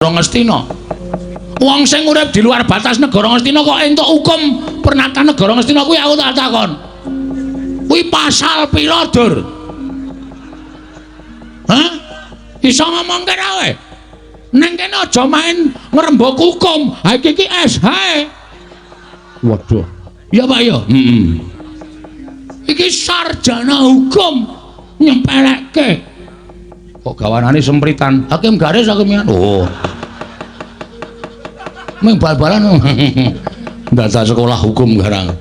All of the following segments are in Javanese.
Ngastina. Wong sing urip di luar batas negara Ngastina kok entuk hukum pernatan negara Ngastina kuwi aku tak takon. Kuwi pasal pira, Dur? Hah? Iso ngomongke ra kowe? Neng kene aja main ngrembug hukum. Ha iki ki SH. Waduh. Ya Pak ya? Heeh. Iki sarjana hukum nyempelekke. Kok gawanane sempritan? Hakim garis hakim. Oh. Ming bal-balan. Dadak sekolah hukum garang.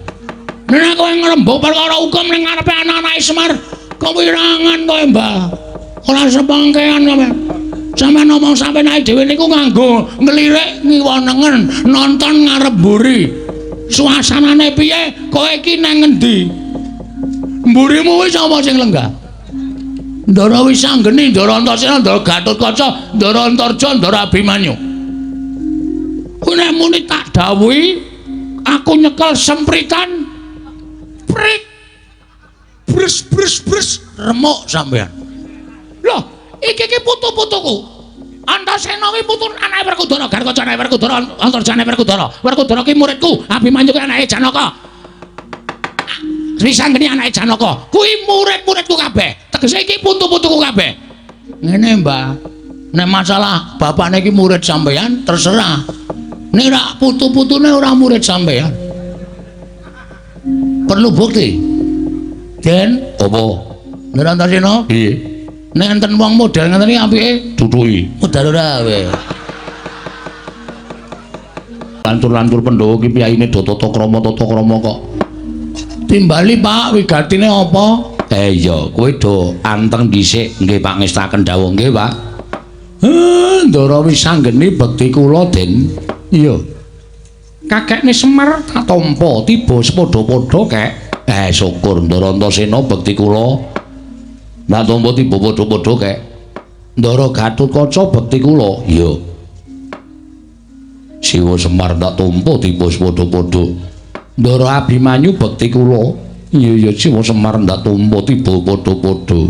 Nek kowe ngrembug perkara hukum ning ngarepe anak-anake Semar, kewirangan kowe, Mbah. Ora sepengkean kowe. Sampeyan ngomong sampeyan awake dhewe niku nganggo nglirik ngiwa nengen, nonton ngarep mburi. Suasanane piye? Kowe iki nang ngendi? Mburimu wis sapa sing lenggah? Ndara Wisanggeni, Ndara Antasena, Ndara Gatotkaca, Ndara Antarja, Ndara Abimanyu. Kuwi nek muni tak dawuhi aku nyekel sempritan prik brus brus brus remuk sampean. Loh, iki ki putu-putuku. Antasena ki putu anake Werkudara, Gatotkaca anake Werkudara, Antarja anake Werkudara. Werkudara ki muridku, Abimanyu ki anake Janaka. Wisanggeni anake Janaka. Kuwi murid-muridku kabeh. Tegese iki putu-putuku kabeh. Ngene, Mbah. Nek masalah bapakne iki murid sampean terserah. Nek ora putu-putune ora murid sampean. Perlu bukti. Den, apa? Nek Antasena? Piye? Nek enten wong model ngeten iki apike duduhi. Modal ora kowe. Lantur-lantur Pandhawa ki piyayine do tata krama kok. Timbali Pak, wigatine apa? Eh iya, kowe do anteng dhisik nggih Pak ngestaken dawuh nggih Pak. Ndara Wisanggeni bekti kula Den. Iya. Kakekne Semar tak tampa tiba sepadha-padha kek. Eh syukur Ndara Antasena bekti kula. Tak tampa tiba padha-padha kek. Ndara Gatotkaca bekti kula. Iya. Siwa Semar tak tampa tiba sepadha-padha. Ndara Abimanyu bekti kula. Iya iya Siwa Semar ndak tampa tiba padha-padha.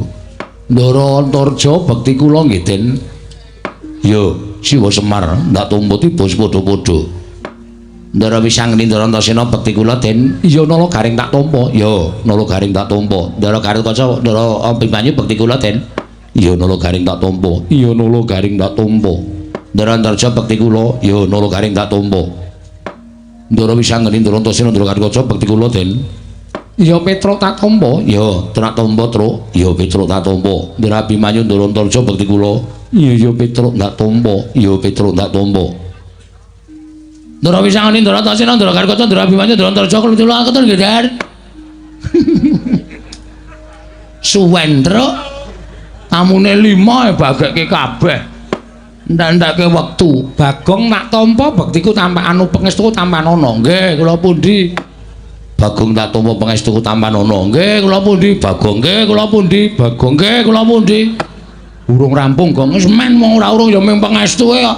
Ndara Antarja bekti kula nggih Den. Iya, Siwa Semar ndak tampa tiba padha-padha. Ndara Wisanggeni Ndara Antasena bekti kula Den. Iya nala garing tak tampa. Iya, nala garing tak tampa. Ndara Gatotkaca, Ndara Abimanyu bekti kula Den. Iya nala garing tak tampa. Iya nala garing tak tampa. Ndara Antarja bekti kula. Iya nala garing tak tampa. Ndara Wisanggeni Ndara Antasena Ndara Gatotkaca bekti kula Den. Iya Petruk tak tampa. Iya, tak tampa, Truk. Iya Petruk tak tampa. Ndara Abimanyu Ndara Antarja bekti kula. Iya iya Petruk tak tampa. Iya Petruk tak tampa. Ndara Wisanggeni Ndara Antasena Ndara Gatotkaca Ndara Abimanyu Ndara Antarja kula ketun nggih Den. Suwen, Truk. Tamune 5 bagekke kabeh. Ndak-ndake wektu. Bagong tak tampa bektiku tampakanu pangestuku tampanana. Nggih, kula pundi? Bagong tak tampa pangestuku tampanana. Nggih, kula pundi? Bagong nggih, kula pundi? Bagong nggih, kula pundi? Urung rampung, Gong. Wis men wong ora urung ya mung pangestuke kok.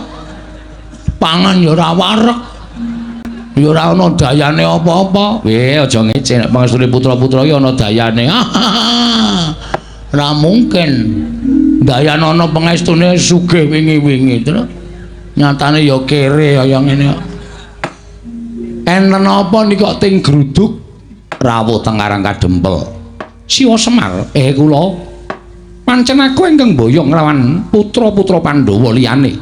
Pangan ya ora wareg. Ya ora ana dayane apa-apa. Weh, aja ngece nek pangestune putra-putra iki ana dayane. Ora mungkin. Dayan ana pangestune sugih wingi-wingi, Tru. Nyatane ya kere kaya ngene kok. Enten apa niki kok ting gruduk rawuh teng Karang Kadempel. Siwa Semar, kula pancen aku ingkang mboyong nglawan putra-putra Pandhawa liyane.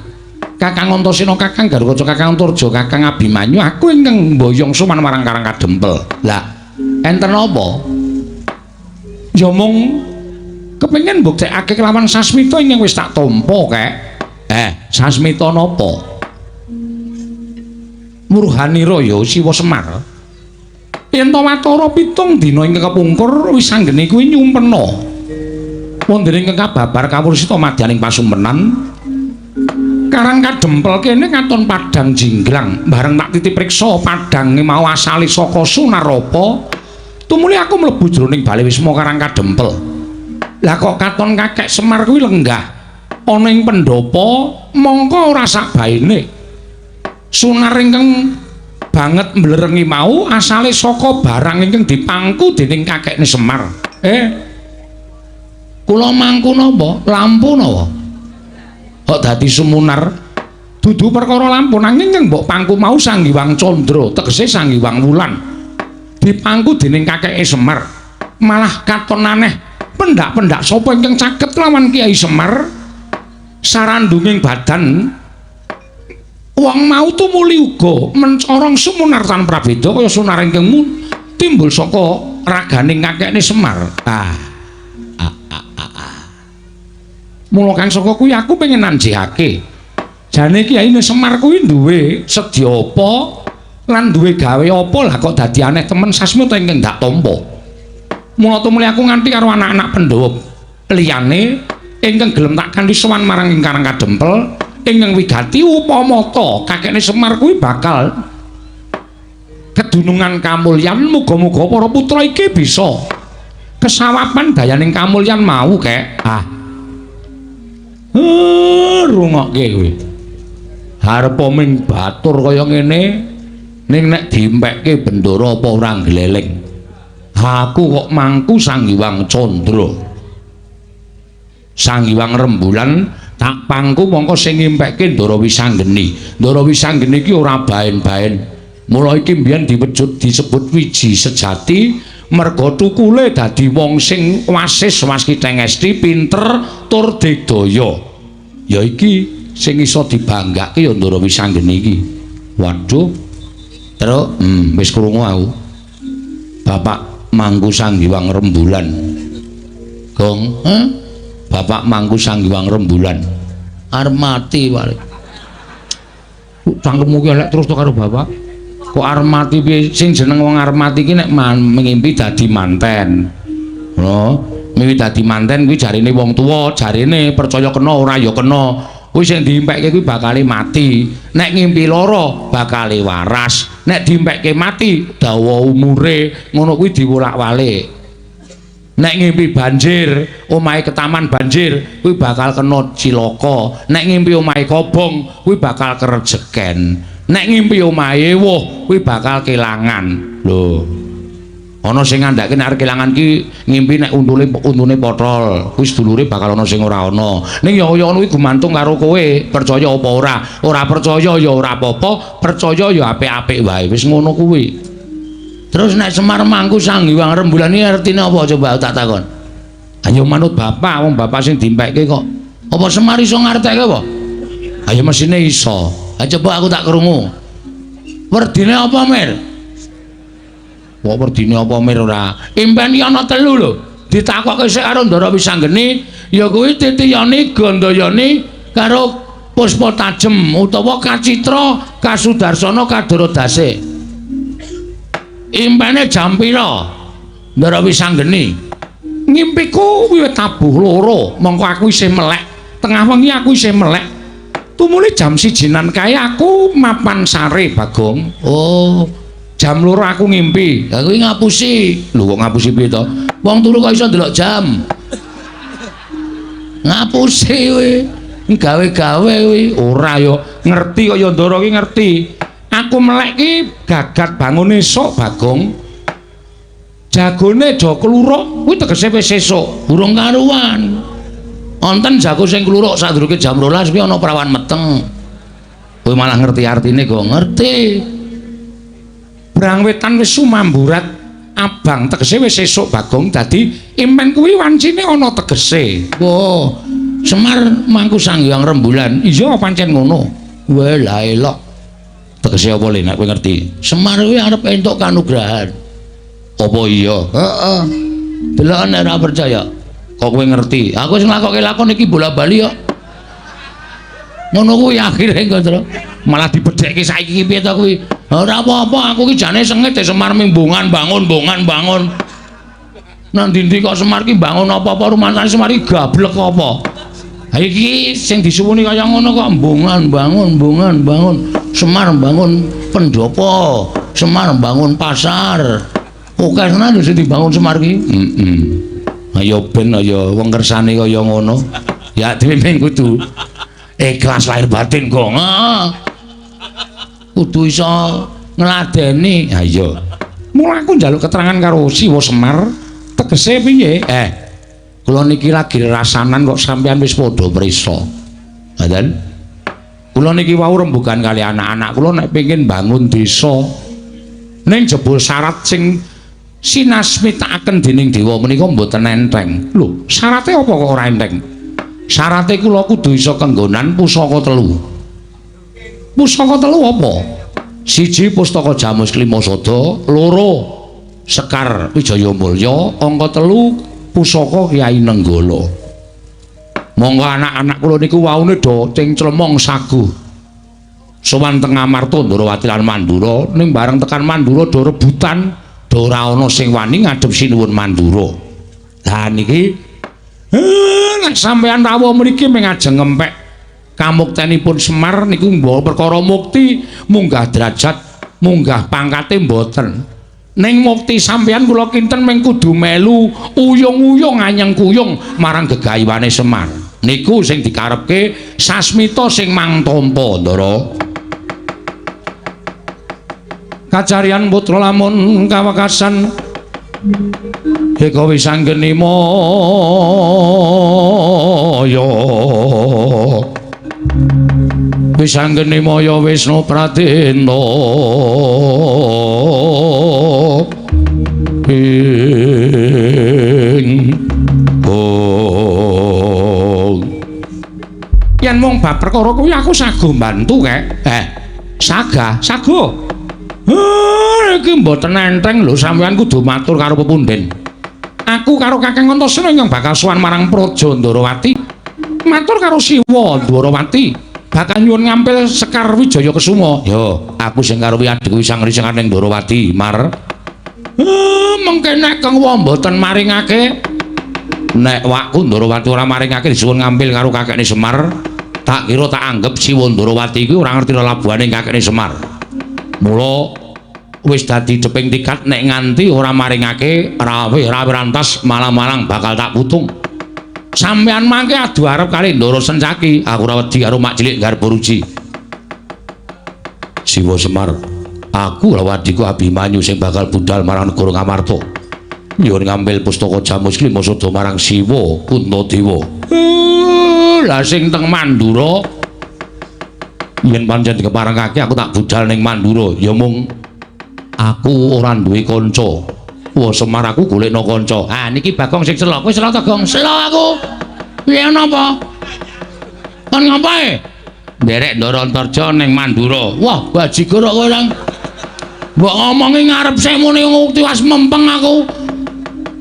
Kakang Antasena, Kakang Gatotkaca, Kakang Antarja, Kakang Abimanyu, aku ingkang mboyong sowan marang Karang Kadempel. Lah, enten apa? Ya mung kepengin mbuktekake kelawan sasmita ingkang wis tak tampa, Kek. Sasmita napa? Murhanira ya Siwa Semar. Yen ta watara 7 dina ingkang kepungkur Wisanggeni kuwi nyumpena. Wonten ingkang kababar kawursita madyaning pasumpenan Karang Kadempel kene katon padhang jinggrang. Bareng tak titip priksa padhange mau asale saka Sunarapa. Tumuli aku mlebu jroning bale wisma Karang Kadempel. Lah kok katon kakek Semar kuwi lenggah ana ing pendhapa mongko ora sakbaene. Sunar ingkang banget mblerengi mau asale saka barang ingkang dipangku dening kakekne Semar. Kula mangku napa? Lampu napa? Kok dadi sumunar? Dudu perkara lampun nanging ing mbok pangku mau Sang Hyang Candra, tegese Sang Hyang Wulan. Dipangku dening kakeke Semar. Malah katon aneh, pendak-pendak sapa ingkang caket lawan Kyai Semar? Sarandunging badan wong mau tumuli uga mencorong sumunar tan prabeda kaya sunar ingkang timbul saka raganing kakekne Semar. Ah. Ah, ah, ah, ah. Mula kang saka kuwi aku pengen nanjihake. Jane Kyai Semar kuwi duwe sedya apa lan duwe gawe apa lah kok dadi aneh temen sasmita ingkang dak tampa. Mula tumuli aku nganti karo anak-anak Pandhawa liyane ingkang gelem tak kanthi sowan marang ing Karang Kadempel ingkang wigati upamata kakekne Semar kuwi bakal kedunungan kamulyan. Muga-muga para putra iki bisa kesawapan dayaning kamulyan mau kek. Ah. Rungokke kuwi. Arepa ming batur kaya ngene ning nek diempekke bendara apa ora gleleng. Aku kok mangku Sang Hyang Candra. Sang Hyang Rembulan tak pangku mongko sing ngimpekke Ndara Wisanggeni. Ndara Wisanggeni iki ora baen-baen. Mula iki mbiyen diwujud disebut wiji sejati merga tukule dadi wong sing wasis waskiteng esti pinter tur digdaya. Ya iki sing iso dibanggake ya Ndara Wisanggeni iki. Waduh. Truk, wis krungu aku. Bapak mangku Sang Hyang Rembulan. Gong, heh? Bapak mangku Sang Hyang Rembulan. Arep mati wae. Cangkemmu ki elek terus to karo bapak. Kok arep mati piye? Sing jeneng wong arep mati ki nek ngimpi dadi manten. Ngono, mimpi dadi manten kuwi jarine wong tuwa, jarine percaya kena ora ya kena. Kuwi sing diimpekke kuwi bakale mati. Nek ngimpi lara bakale waras. Nek diimpekke mati dawa umure, ngono kuwi diwolak-walik. Nek ngimpi banjir, omahe ketaman banjir, kuwi bakal kena cilaka. Nek ngimpi omahe kobong, kuwi bakal kerejeken. Nek ngimpi omahe ewuh, kuwi bakal kelangan. Lho. Ana sing ngandhake nek arep kelangan ki ngimpi nek untune potol, kuwi sedulure bakal ana sing ora ana. Ning ya kaya ngono kuwi gumantung karo kowe, percaya apa ora. Ora percaya ya ora apa-apa, percaya ya apik-apik wae. Wis ngono kuwi. Terus nek Semar mangku Sang Hyang Rembulan iki artine apa coba tak takon. Ayo manut bapak, wong bapak sing dimpekke kok. Apa Semar iso ngartekke apa? Ayo mesine iso. Ha coba aku tak krungu. Werdine apa, Mir? Kok werdine apa, Mir ora? Impen iki ana telu lho. Ditakokke sik karo Ndara Wisanggeni, ya kuwi Titiyani, Gandayani karo Puspa Tajem utawa Kacitra Kasudarsana Kadaradase. Impene jam pira? Ndara Wisanggeni. Ngimpiku wiwit tabuh loro, mongko aku isih melek. Tengah wengi aku isih melek. Tumuli jam 1-nan kae aku mapan sare, Bagong. Oh, jam 2 aku ngimpi. Lah kuwi ngapusi. Lho kok ngapusi piye to? Wong turu kok iso ndelok jam. Ngapusi kuwi. Gawe-gawe kuwi. Ora ya, ngerti kok ya Ndara ki ngerti. Aku melek ki gagat bangun esuk, Bagong. Jagone do kluruk kuwi tegese wis esuk, burung karuan. Wonten jago sing kluruk sadurunge jam 12 kuwi ana prawan meteng. Kowe malah ngerti artine kok ngerti. Brang wetan wis sumamburat abang tegese wis esuk, Bagong. Dadi impen kuwi wancine ana tegese. Wah, Semar mangku Sang Hyang Rembulan. Iya pancen ngono. Wah, la elok. Tegese apa le nek kowe ngerti? Semar kuwi arep entuk kanugrahan. Apa iya? Heeh. Deloken nek ora percaya. Kok kowe ngerti? Aku sing nglakokke lakon iki bola-bali kok. Ngono kuwi akhire kok malah dibedhekke saiki iki piye to kuwi? Ora apa-apa, aku ki jane sengit Semar mimbungan bangun, bongan bangun. Nang ndi kok Semar ki bangun apa-apa rumangsane Semar ki gablek apa? Ha iki sing disuwuni kaya ngono kok mbungan bangun, mbungan bangun. Semar bangun pendopo, Semar bangun pasar. Oke tenan sing dibangun Semar ki. Heeh. Ayo ben ayo wong kersane kaya ngono. Ya dhewe mung kudu ikhlas lahir batin kok. Kudu iso ngladeni. Ha iya. Mula aku njaluk keterangan karo Siwa Semar, tegese piye? Kula niki lagi rasanan kok sampean wis padha prisa. Ngoten. Kula niki wau rembugan kali anak-anak kula nek pengin bangun desa. Ning jebul syarat sing sinasmitakaken dening dewa menika mboten enteng. Lho, syarate apa kok ora enteng? Syarate kula kudu iso kenggonan pusaka telu. Pusaka telu apa? Siji pustaka Jamus Klimasada, loro Sekar Wijaya Mulya, angka telu pusaka Kyai Nenggala. Monggo anak-anak kula niku waune do cengclemong saguh. Sowan teng Amarta Ndrawati lan Mandura, ning bareng tekan Mandura do rebutan, do ora ana sing wani ngadhep Sinuwun Mandura. Lah niki nek sampeyan rawuh mriki mung ajeng ngempek kamuktenipun Semar niku nggawa perkara mukti, munggah derajat, munggah pangkate mboten. Ning mukti sampeyan kula kinten mung kudu melu uyung-uyung anyeng kuyung marang gegayuhane Semar. Niku sing dikarepke sasmita sing mangtampa, Ndara. Kacarian putra lamun kawekasan eka wisanggeni maya. Wisanggeni maya Wisnu Pradena. Ing oh. Yen mung bab perkara kuwi aku sago mbantu kek. Saga, sago. Iki mboten enteng lho, sampeyan kudu matur karo pepunden. Aku karo Kakang Antasena ingkang bakal sowan marang Praja Ndrawati. Matur karo Siwa Ndrawati, bakal nyuwun ngampil Sekar Wijaya Kesuma. Yo, aku sing karo adhiku Wisang Risangan ning Ndrawati, Mar. Mengke nek Kang Wa mboten maringake, nek wakku Ndrawati ora maringake disuwun ngampil karo kakekne Semar, tak kira tak anggep Siwa Ndrawati kuwi ora ngerti lelabuhane kakekne Semar. Mula wis dadi deping tikat nek nganti ora maringake rawe-rawe rantas malang-malang bakal tak putung. Sampeyan mangke adu arep kali Ndara Sencaki, aku ora wedi karo mak cilik Garbaruji. Siwa Semar, aku lawan adhiku Abimanyu sing bakal budal marang negara Ngamarta. Nyuwun ngambil pustaka Jamus Klimasada marang Siwa Kuntadewa. Lah sing teng Mandura yen pancen dikeparengake aku tak budal ning Mandura, ya mung aku ora duwe kanca. Wah Semar aku golekno kanca. Ah niki Bagong sing selo. Kowe selo ta, Gong? Selo aku. Piye napa? Kon ngapae? Nderek Ndara Antarja ning Mandura. Wah, bajigur kok kowe nang. Mbok ngomongi ngarep semune tiwas mempeng aku.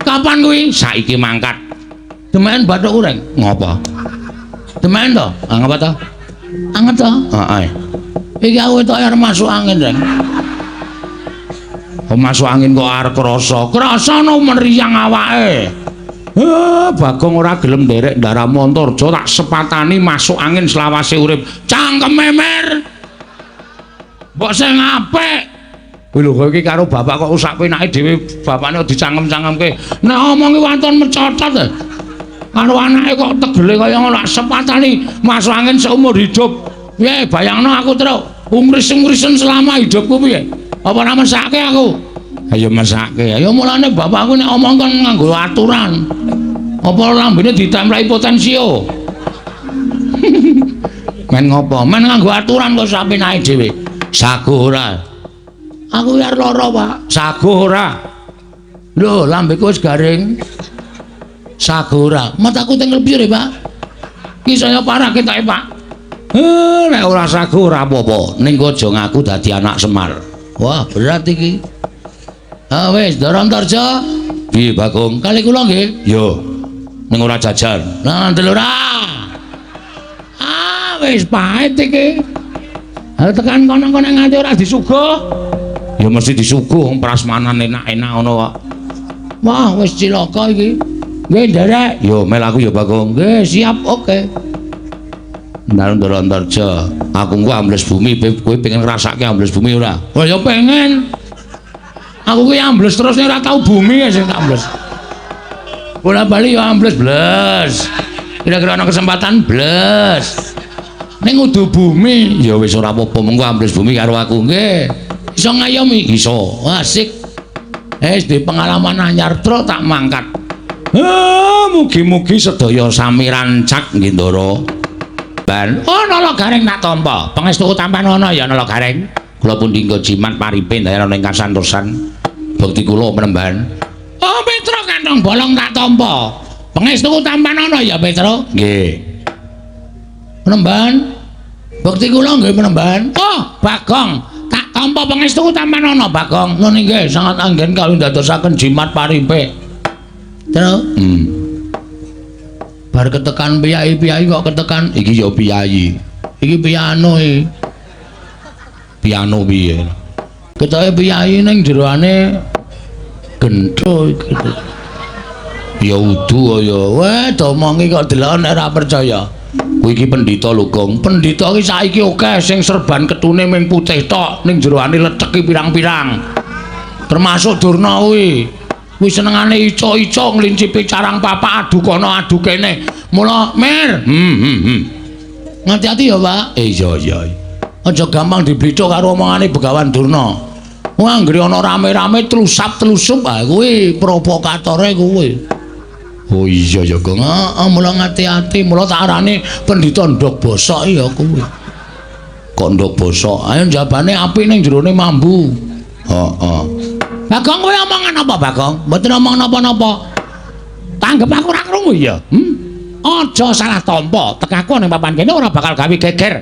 Kapan kuwi? Saiki mangkat. Demen bathuk kureng. Ngopo? Demen to? Ah ngapa to? Anget to? Heeh. Iki aku wetok arep masuk angin, Reng. Masuk angin kok arep krasa. Krasa no meriang awake. Bagong ora gelem nderek ndaramu Antarja tak sepatani masuk angin selawase urip. Cangkeme mer. Mbok sing apik. Kuwi lho kowe iki karo bapak kok sak penake dhewe bapakne dicangkem-cangkemke. Nek omongi waton mecotot. Karo anake kok tegele kaya ngono tak sepatani masuk angin seumur hidup. Piye bayangno aku truk ungris-ungrisen selama hidupku piye? Apa ora mesake aku? Ayo mesake. Ayo mulane bapakku nek omong kan nganggo aturan. Apa lambene ditempleki potensio? Men ngopo? Men nganggo aturan kok sapenake dhewe. Sago ora. Aku arep lara, Pak. Sago ora. Lho, lambeku wis garing. Sago ora. Mataku teng lebih, Pak. Ki saya parah ketoke, Pak. Nek ora sago ora apa-apa. Ning aja ngaku dadi anak Semar. Wah, berat iki. Ah wis, Ndara Antarja. Piye, Bagong? Kali kula nggih. Yo. Ning ora jajan. Lah, ndel ora. Ah, wis pahit iki. Ha tekan kono-kono nganti ora disuguh. Ya mesti disuguh wong prasmanan enak-enak ngono kok. Wah, wis cilaka iki. Nggih, nderek. Yo mel aku ya, Bagong. Nggih, siap, oke. Ndara Antarja, aku engko ambles bumi, kowe pengen ngrasake ambles bumi ora? Oh ya pengen. Aku kuwi ambles terus nek ora tau bumi sing tak ambles. Bola bali ya ambles bles. Kira-kira ana kesempatan bles. Ning kudu bumi, ya wis ora apa-apa, mengko ambles bumi karo aku nggih. Iso ngayomi? Iso. Asik. Wis di pengalaman anyar truk tak mangkat. Mugi-mugi sedaya sami rancak nggih, Ndara. Ban. Oh, Nala Gareng tak tampa. Pangestuku tampan ana ya Nala Gareng. Kula pundi nggo jimat paripe ndayana ing kasantosan. Bekti kula Panembahan. Oh, Petro kantong bolong tak tampa. Pangestuku tampan ana ya Petro? Nggih. Panembahan. Bekti kula nggih Panembahan. Oh, Bagong, tak tampa pangestuku tampan ana Bagong. Nun inggih sangat anggen kawin ndadosaken jimat paripe. Tru. Bar ketekan piyai-piyai kok ketekan iki ya piyai. Iki piano iki. Piano piye? Ketoke piyai ning jeroane gentho iki. Ya udu ya. Weh, domongi kok delok nek ora percaya. Kuwi iki pendhita lho, Gong. Pendhita iki saiki akeh sing serban ketune ming putih tok, ning jeroane leceki pirang-pirang. Termasuk Durna kuwi. Kuwi senengane ico-ico nglincipi carang papak adu kono adu kene. Mula, Mir. Ngati-ati ya, Pak. Iya, iya. Aja gampang diblithuk karo omongane Begawan Durna. Wong anggere ana rame-rame tlusap-tlusup, ah kuwi provokatore kuwi. Oh iya ya, Gong. Heeh, mula ngati-ati, mula tak arani pendhita ndhog bosok ya kuwi. Kok ndhog bosok? Ayo njabane api ning jerone mambu. Heeh. Bagong kowe omongan apa, Bagong? Mboten omong napa-napa. Tanggep aku ora krungu ya. Aja salah tampa. Tekaku ning papan kene ora bakal gawe geger.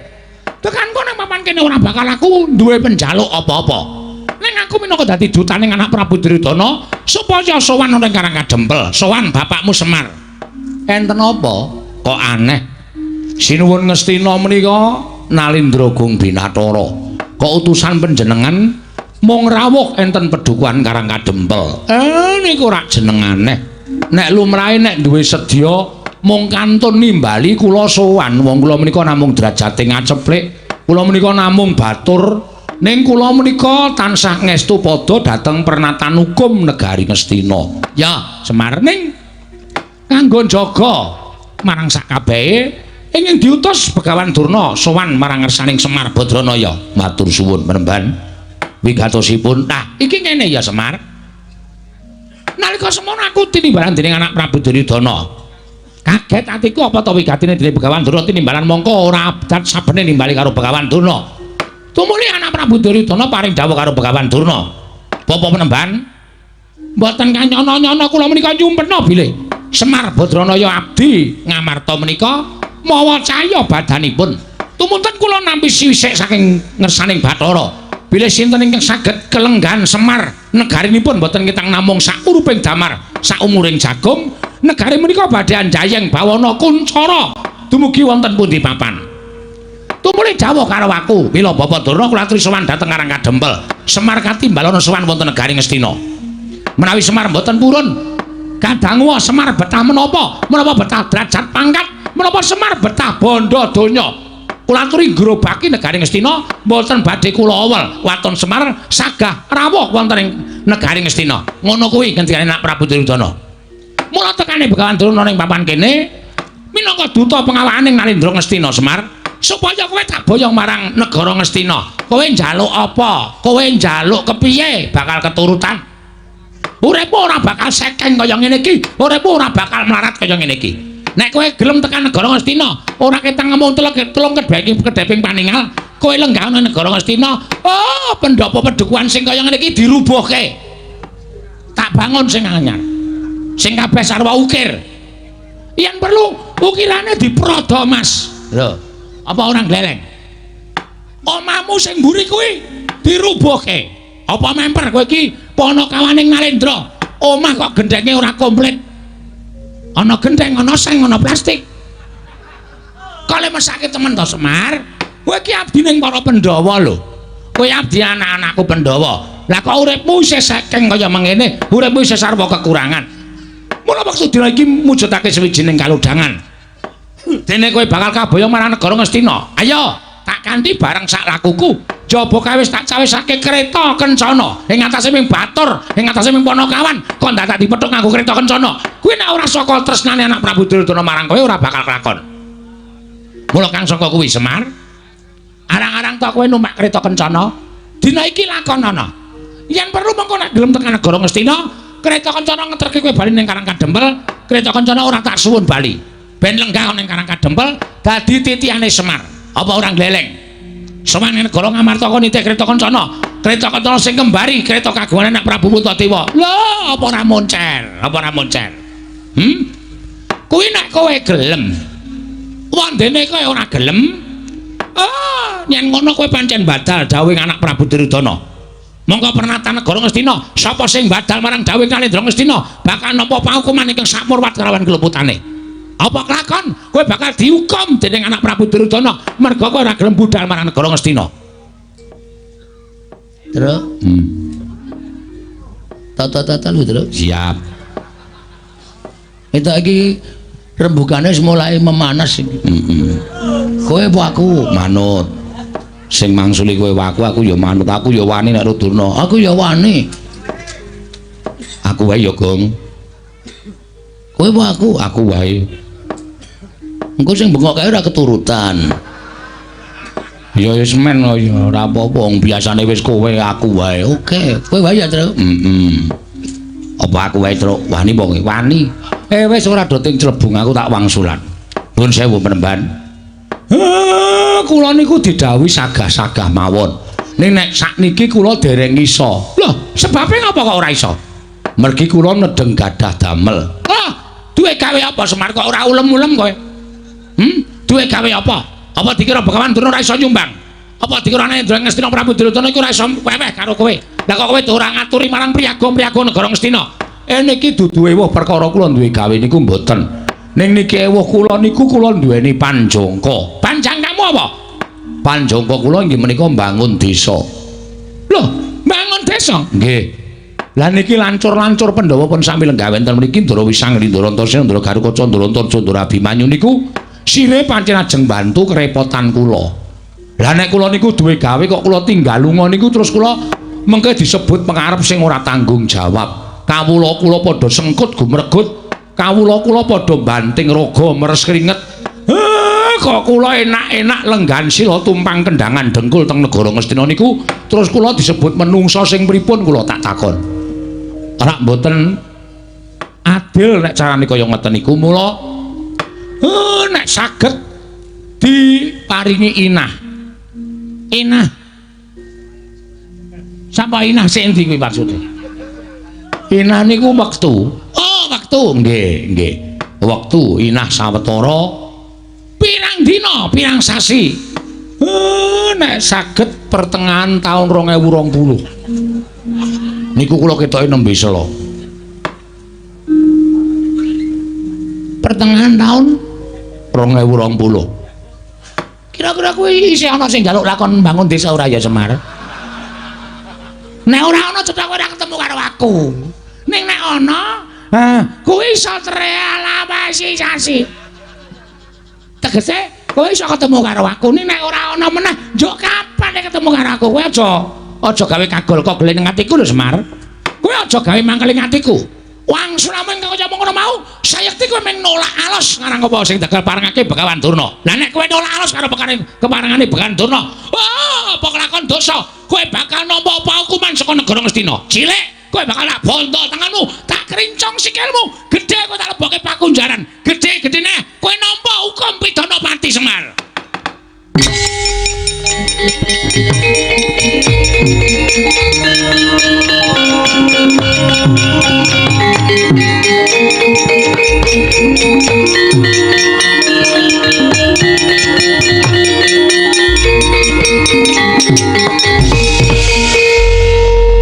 Tekanku ning papan kene ora bakal aku duwe penjaluk apa-apa. Ning aku minangka dadi dutaning anak Prabu Duryudana supaya sowan ning Karang Kadempel, sowan bapakmu Semar. Enten apa? Kok aneh. Sinuwun Ngastina menika Nalindra Gung Binathara. Kok utusan panjenengan mung rawuh enten pedukuhan Karang Kadempel. Niku rak jeneng aneh. Nek lumrahe nek duwe sedya mung kantun nimbali kula sowan. Wong kula menika namung derajate ngaceplik, kula menika namung batur. Ning kula menika tansah ngestu padha dhateng pernatan hukum negari Ngastina. Ya, Semar ning kanggo njaga marang sakabehe ingin diutus Begawan Durna sowan marang ngersaning Semar Badranaya. Matur suwun Panembahan. Wigatosipun. Nah, iki ngene ya Semar. Nalika semono aku tinimbalan dening anak Prabu Duryudana. Kaget atiku apa to wigatine dening Begawan Durna tinimbalan mongko ora abdat sabene nimbali karo Begawan Durna. Tumuli anak Prabu Duryudana paring dawuh karo Begawan Durna. Bapak Panembahan, mboten kanyono-nyono kula menika nyumpena bilih Semar Badranaya abdi Ngamarta menika mawa cahya badanipun. Tumunten kula nampi sisik saking ngersaning Bathara. Bilih sinten ingkang saged kelenggan Semar negarinipun mboten ketang namung sakuruping damar saumuring jagung, negari menika badhe anjayeng bawana kuncara dumugi wonten pundi papan. Tumuli dawuh karo aku, mila Bapak Durna kula aturi sowan dhateng Karang Kadempel. Semar katimbalana sowan wonten negari Ngastina. Menawi Semar mboten purun, kadangu Semar betah menapa? Menapa betah derajat pangkat? Menapa Semar betah bondo donya? Kula aturi ngrobaki negari Ngastina mboten badhe kula awel waton Semar sagah rawuh wonten ing negari Ngastina. Ngono kuwi ngendikane Nak Prabu Duryudana. Mula tekane Begawan Durna ning papan kene minangka duta pengawakaning Nalindra Ngastina Semar supaya kowe tak boyong marang negara Ngastina. Kowe njaluk apa? Kowe njaluk kepiye bakal keturutan. Uripmu ora bakal sekeng kaya ngene iki, uripmu ora bakal melarat kaya ngene iki. Nek kowe gelem tekan negara Ngastina, ora ketang ngomong telung kedheping paningal, kowe lenggah nang negara Ngastina, oh pendopo pedukuhan sing kaya ngene iki dirubuhke. Tak bangun sing anyar. Sing kabeh sarwa ukir. Yen perlu ukirane diprodo, Mas. Lho, apa ora gleleng? Omahmu sing mburi kuwi dirubuhke. Apa memper kowe iki panakawaning Nalendra? Omah kok gendhenge ora komplit. Ana gendheng, ana seng, ana plastik. Kok le mesake temen to Semar? Kowe iki abdi ning para Pandhawa lho. Kowe abdi anak-anakku Pandhawa. Lah kok uripmu isih sekeng kaya mengene, uripmu isih sarwa kekurangan. Mula wektu dina iki mujudake sawijining kalodhangan. Dene kowe bakal kaboyong marang negara Ngastina. Ayo, tak kanthi bareng sak lakuku. Jaba kae wis tak cawisake kereta kencana. Ing atase ming batur, ing atase ming panakawan, kok dadak dipethuk nganggo kereta kencana. Kuwi nek ora saka tresnane anak Prabu Duryudana marang kowe ora bakal kelakon. Mula kang saka kuwi Semar, arang-arang tok kowe numpak kereta kencana, dina iki lakonana. Yen perlu mengko nek gelem tekan negara Ngastina, kereta kencana ngeterke kowe bali ning Karang Kadempel, kereta kencana ora tak suwun bali. Ben lenggah ana ing Karang Kadempel dadi titihane Semar. Apa ora gleleng? Sowan ing negara Ngamartaka nitih kreta kancana. Kreta kancana sing kembari kreta kagungan anak Prabu Puntadewa. Lho, apa ora moncer? Apa ora moncer? Hmm? Kuwi nek kowe gelem. Wondene kowe ora gelem. Ah, yen ngono kowe pancen badal dawuhing anak Prabu Duryudana. Monggo pernatan negara Ngastina, sapa sing badal marang dawuhing Kalendra Ngastina bakal nampa paukuman ingkang sakmurwat kelawan keluputane. Apa kelakon? Kowe bakal dihukum dening anak Prabu Duryudana merga kowe ora gelem budal marang negara Ngastina. Truk. Tata-tata lho, Truk. Siap. Itu iki rembugane wis mulai memanas iki. Heeh. Kowe apa aku? Manut. Sing mangsuli kowe aku, aku ya manut. Aku ya wani nek Durna. Aku ya wani. Aku wae ya, Gong. Kowe apa aku? Aku wae. Engko sing bengok kae ora keturutan. Ya wis men ya ora apa-apa, wong biasane wis kowe aku wae. Oke, kowe wae ya, Truk. Heeh. Apa aku wae, Truk? Wani apa kowe? Wani. Wis ora do ting clebung aku tak wangsulan. Nuwun sewu penemban. Kula niku didhawuhi sagah-sagah mawon. Ning nek sakniki kula dereng iso. Lho, sebabe ngapa kok ora iso? Mergi kula nedeng gadah damel. Lah, duwe gawe apa Semar kok ora ulem-ulem kowe? Duwe gawe apa? Apa dikira Begawan Durna ora iso nyumbang? Apa dikira Nendra Ngastina Prabu Duryudana iku ora iso weweh karo kowe? Lah kok kowe ora ngaturi marang priyaga-priyaga negara Ngastina? Niki dudu ewuh perkara kula duwe gawe niku mboten. Ning niki ewuh kula niku kula duweni panjangka. Panjangkamu apa? Panjangka kula inggih menika mbangun desa. Lho, mbangun desa? Nggih. Lah niki lancur-lancur Pandhawa pun sami lenggah wonten mriki Ndara Wisang, Ndara Antasena, Ndara Garukaca, Ndara Antarja, Ndara Abimanyu niku sire pancen ajeng bantu kerepotan kula. Lah nek kula niku duwe gawe kok kula tinggal lunga niku terus kula mengke disebut pengarep sing ora tanggung jawab. Kawula kula padha sengkut gumregut, kawula kula padha banting raga meres kringet. Kok kula enak-enak lenggan sila tumpang kendangan dengkul teng negara Ngastina niku terus kula disebut menungsa sing pripun kula tak takon. Ora mboten adil nek carane kaya ngeten niku mula nek saged diparingi inah. Inah. Sapa inah sing endi kuwi maksude? Inah niku wektu. Oh, wektu. Nggih, nggih. Wektu inah sawetara pirang dina, pirang sasi. Nek saged pertengahan taun 2020. Niku kula ketoke nembe sela. Pertengahan taun 2020. Kira-kira kuwi isih ana sing njaluk lakon mbangun desa ora ya Semar? Nek ora ana cetha kowe ora ketemu karo aku. Ning nek ana, kuwi iso terrealisasi. Tegese kowe iso ketemu karo aku. Ning nek ora ana meneh, njuk kapan nek ketemu karo aku? Kowe aja gawe kagol kogel ning atiku lho Semar. Kowe aja gawe mangkel ing atiku. Wangsulamu ingkang kaya ngono mau, sayekti kowe mung nolak alos ngarang apa sing dagal parengake Begawan Durna. Lah nek kowe nolak alos karo keparengane Begawan Durna, wah, apa kelakon dosa? Kowe bakal nampa paukuman saka negara Ngastina. Cilik, kowe bakal tak bondo tanganmu, tak krincong sikilmu, gedhe kowe tak lebokke pakunjaran. Gedhe-gedhene kowe nampa hukum pidana pati Semar.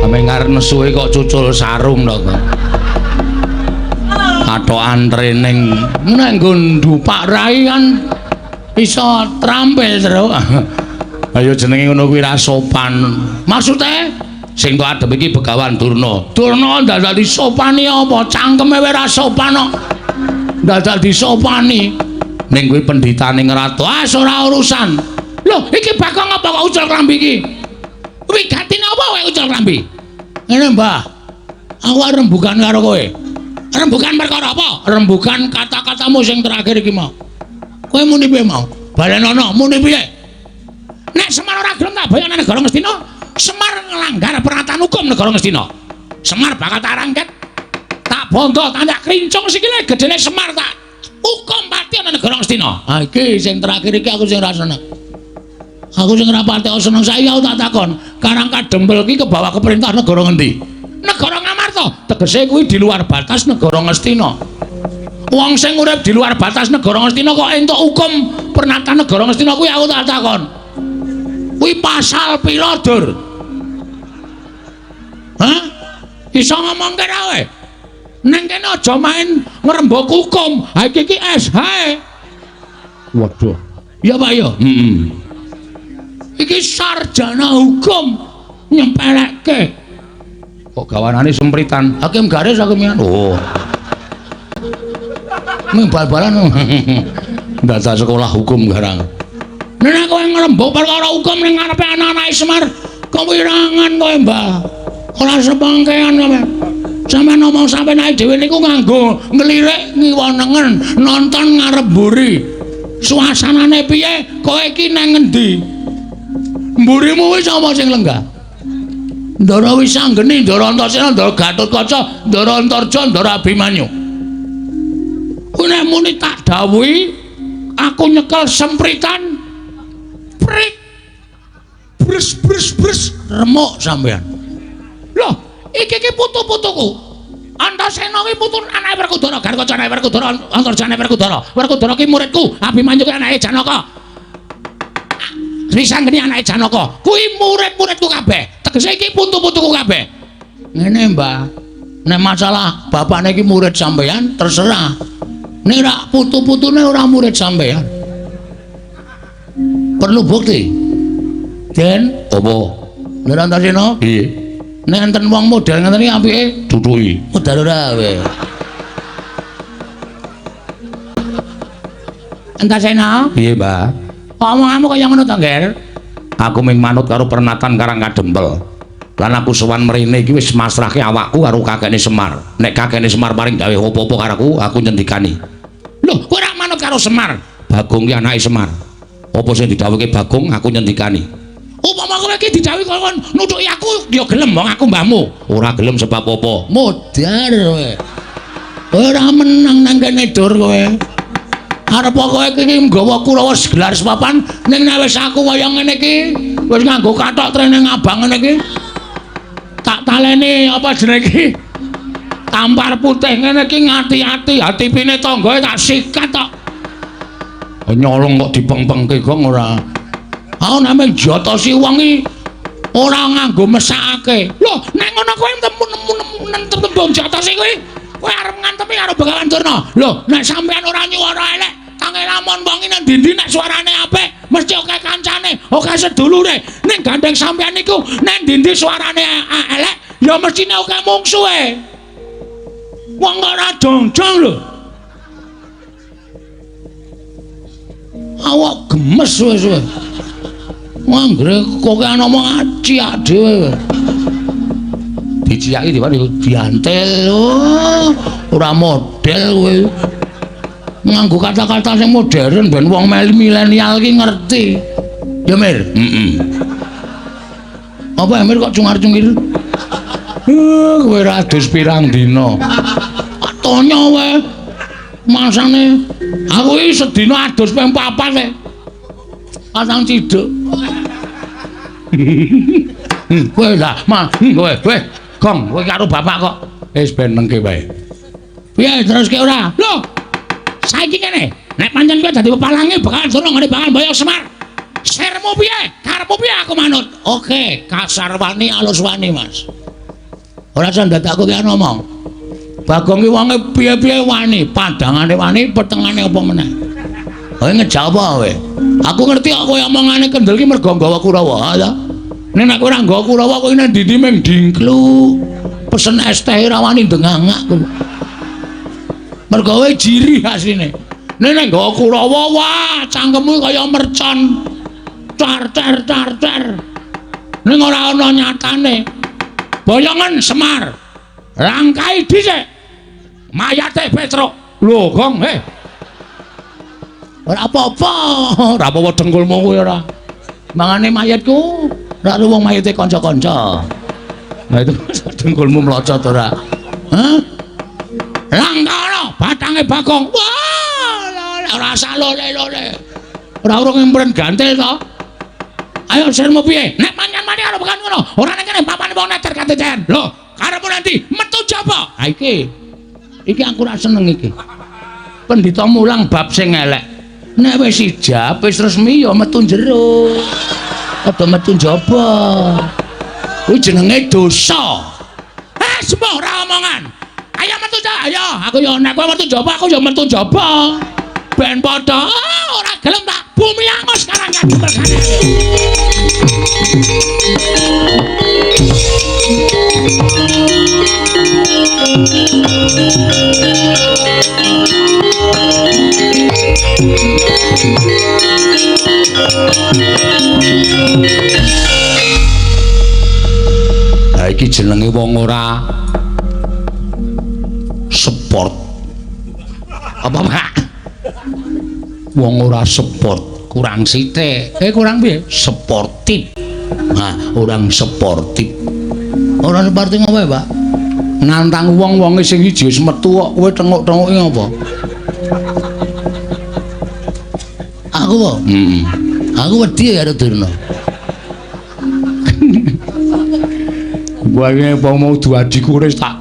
Ame ngarep nesuhe kok cucul sarung to kok. Katokan training nek nggo ndupak rai kan iso trampil terus. Ayo jenenge ngono kuwi ra sopan. Maksude sing tok adep iki Begawan Durna. Durna dadak disopani apa? Cangkeme wae ra sopan kok. Dadak disopani. Ning kuwi pendhitane ngratu. Ah ora urusan. Lho, iki Bagong apa kok ucul klambi iki? Wigatine apa kowe ucul klambi? Ngene, Mbah. Aku arep rembugan karo kowe. Rembugan perkara apa? Rembugan kata-katamu sing terakhir iki mau. Kowe muni piye mau? Balenono muni piye? Nek Semar ora gelem tak bayar nang negara Ngastina, Semar nglanggar peraturan hukum negara Ngastina. Semar bakal tak rangket, tak bondo, tak krincong sikile gedene Semar tak hukum pati. mati ana negara Ngastina. Ha iki sing terakhir iki aku sing ora seneng. Aku sing ora pati seneng saiki aku tak takon, Karang Kadempel iki kebawa ke perintah negara ngendi? Negara Ngamarta. Tegese kuwi di luar batas negara Ngastina. Wong sing urip di luar batas negara Ngastina kok entuk hukum pernatan negara Ngastina kuwi aku tak takon. Kuwi pasal pira, Dur? Hah? Iso ngomongke ra kowe? Neng kene aja main ngrembug hukum. Ha iki iki SH. Waduh. Ya Pak ya. Heeh. Iki sarjana hukum nyempelekke. Kok gawanane sempritan? Hakim garis hakim. Oh. Ming bal-balan. Ndadak sekolah hukum garang. Nek kowe ngrembug perkara hukum ning ngarepe anak-anake Semar, kewirangan kowe, Mbah. Ora sepengkean kowe. Sampeyan ngomong sampeyan awake dhewe niku nganggo nglirik ngiwa nengen, nonton ngarep mburi. Suasanane piye? Kowe iki nang ngendi? Mburimu wis apa sing lenggah? Ndara Wisanggeni, Ndara Antasena, Ndara Gatotkaca, Ndara Antarja, Ndara Abimanyu. Kuwi nek muni tak dawuhi aku nyekel sempritan prik bres bres bres remuk sampeyan. Loh, iki iki putu-putuku. Antasena kuwi putu anake Werkudara, Gatotkaca anake Werkudara, Antarja anake Werkudara. Werkudara ki muridku, Abimanyu ki anake Janaka. Wisanggeni anake Janaka. Kuwi murid-muridku kabeh. Tegese iki putu-putuku kabeh. Ngene, Mbah. Nek masalah bapakne iki murid sampeyan terserah. Nek ora putu-putune ora murid sampeyan. Perlu bukti. Den, apa? Ndara Antasena? Piye? Nek enten wong model ngeten iki apike duduki. Modal ora kowe. Antasena? Piye, Mbah? Omonganmu kaya ngono to, Ngger? Aku ming manut karo pernatan Karang Kadempel. Lan aku sowan mrene iki wis masrahke awakku karo kakekne Semar. Nek kakekne Semar paring dawuh apa-apa karo aku, aku nyendikani. Lho, kowe ora manut karo Semar? Bagong ki anake Semar. Apa sing didhawuhke Bagong, aku nyendikani. Upama kowe iki didhawuhi kon nuthuki aku, ya gelem wong aku mbahmu. Ora gelem sebab apa? Modar kowe. Ora menang nang kene Dur kowe. Arep kowe iki nggawa Kurawa gelar sepapan ning nek wis aku kaya ngene iki, wis nganggo kathok trene ngabang ngene iki. Tak taleni apa jenenge iki? Tampar putih ngene iki ngati-ati, hatipine tanggae tak sikat tok. Nyolong kok dipeng-pengke gong ora. Aku namung jotosi wong iki ora nganggo mesakake. Lho, nek ngono kowe temu-nemu jotosi kuwi, kowe arep ngantemi karo Begawan Durna. Lho, nek sampean ora nyuwara elek, tange lamun wong iki nang ndi-ndi nek suarane apik, mesti akeh kancane, akeh sedulure. Ning gandeng sampean niku nek ndi-ndi suarane elek, ya mestine akeh mungsuhe. Wong kok ora jongjong lho. Awak gemes wis kowe. Anggere kokean omong ciak dhewe. Diciaki diantel. Oh, ora model kowe. Nganggo kata-kata sing modern ben wong milenial ki ngerti. Ya Mir? Heeh. Apa Mir kok cungar-cungir? Kowe ora adus pirang dina. Tonyo kowe. Masane aku iki sedina adus ping 4 e. Pasang ciduk. Kowe lah, ma, kowe, kowe, gong, kowe karo bapak kok. Wis ben nengke wae. Piye teruske ora? Lho. Saiki kene, nek pancen kowe dadi pepalange bakal dono ngene bakal mboyong Semar. Sermu piye? Karepmu piye aku manut? Oke, kasar wani alus wani, Mas. Ora usah ndadak aku ki ngomong. Bagong ki wonge piye-piye wani, padangane wani, petengane apa meneh. Kowe ngejawab kowe. Aku ngerti kok kowe omongane kendel ki mergo nggawa Kurawa, ha ta? Nek nek ora nggawa Kurawa kowe nang ndi-ndi mung dingklu. Pesen es teh ora wani ndengangak kowe. Mergo kowe jirih asline. Nek nek nggawa Kurawa, wah, cangkemmu kaya mercon. Car car car car. Ning ora ana nyatane. Boyongen Semar. Langkai dhisik. Mayate Petruk. Lho, Gong, heh. Ora apa-apa, ora apa-apa dengkulmu kuwi ora. Mangane mayatku, ora wong mayate kanca-kanca. Nah itu dengkulmu mlocot ora. Hah? Langkana batange Bagong. Wah, Ora usah lole-lole. Ora urung ngempren gantil to. Ayo sirmu piye? Nek manyan-mani karo bukan ngono. Ora ning kene papane wong neter kateten. Lho, karepmu nanti metu jaba. Ha iki. Iki aku ora seneng iki. Pendhita mulang bab sing elek. Nek wis ijab, wis resmi ya metu jero. Aja metu njaba. Kuwi jenenge dosa. Eh, sembuh ora omongan. Ayo metu ta, ayo. Aku ya nek kowe metu njaba, aku ya metu njaba. Ben padha ora gelem tak bumi angus karang kademekane. Ha iki jenenge wong ora sport. Apa, Pak? Wong ora sport, kurang sithik. Kurang piye? Sportif. Nah, orang sportif. Ora sportif ngopo, Pak? Nantang wong-wonge sing siji wis metu kok kowe tenguk-tenguke apa? Aku apa? Heeh. Aku wedi karo Durna. Wae apa mau duadiku wis tak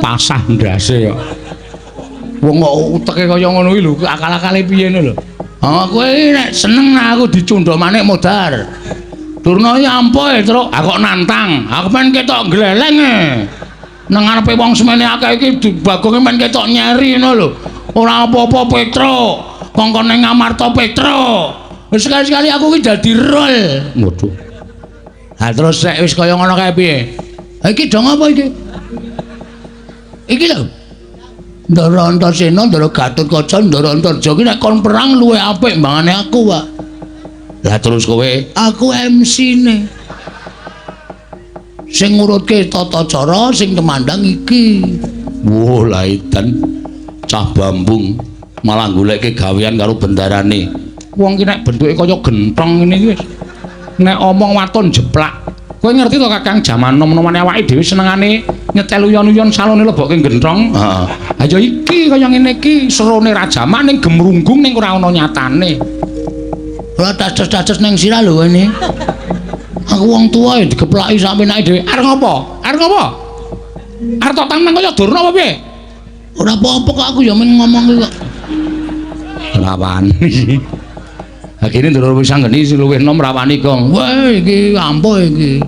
pasah ndase kok. Wong kok uteke kaya ngono iki lho, akal-akale piye ngono lho. Ha kowe nek seneng aku dicundha manik modar. Durna iki ampuh, Truk. Aku kok nantang. Aku men ketok gleleng e. Nang ngarepe wong semene akeh iki bagonge men ketok nyeri ngono lho. Ora apa-apa Petruk. Kongkon ning Amarta Petruk. Wis sekali-sekali aku iki dadi rol. Waduh. Ha terus nek wis kaya ngono kae piye? Ha iki dong apa iki? Iki lho. Ndara Antasena, Ndara Gatotkaca, Ndara Antarja iki nek kon perang luwih apik mbangane aku, Pak. Lah terus kowe? Aku MC-ne. Sing ngurutke tata cara, sing temandang iki. Wah, lah edan. Cah bambung malah goleke gawean karo bendarane. Wong ki nek bentuke kaya genthong ngene iki wis. Nek omong waton jeplak. Kowe ngerti to Kakang, jaman nom-nomane awake dhewe senengane nyetel uyon-uyon salone lebokke genthong. Heeh. Ha ya iki kaya ngene iki serone rajaman ning gemrunggung ning ora ana nyatane. Ora taces-taces ning sirah lho ini. Aku wong tuwa ya digeplaki sak penake dhewe. Arep ngopo? Arep ngopo? Arep tok tantang kaya Durna apa piye? Ora apa-apa kok aku ya mung ngomong iki kok. Ora wani. Ha kene ndoro wis anggeni luwih enom ra wani, Gong. Wah, iki ampuh iki.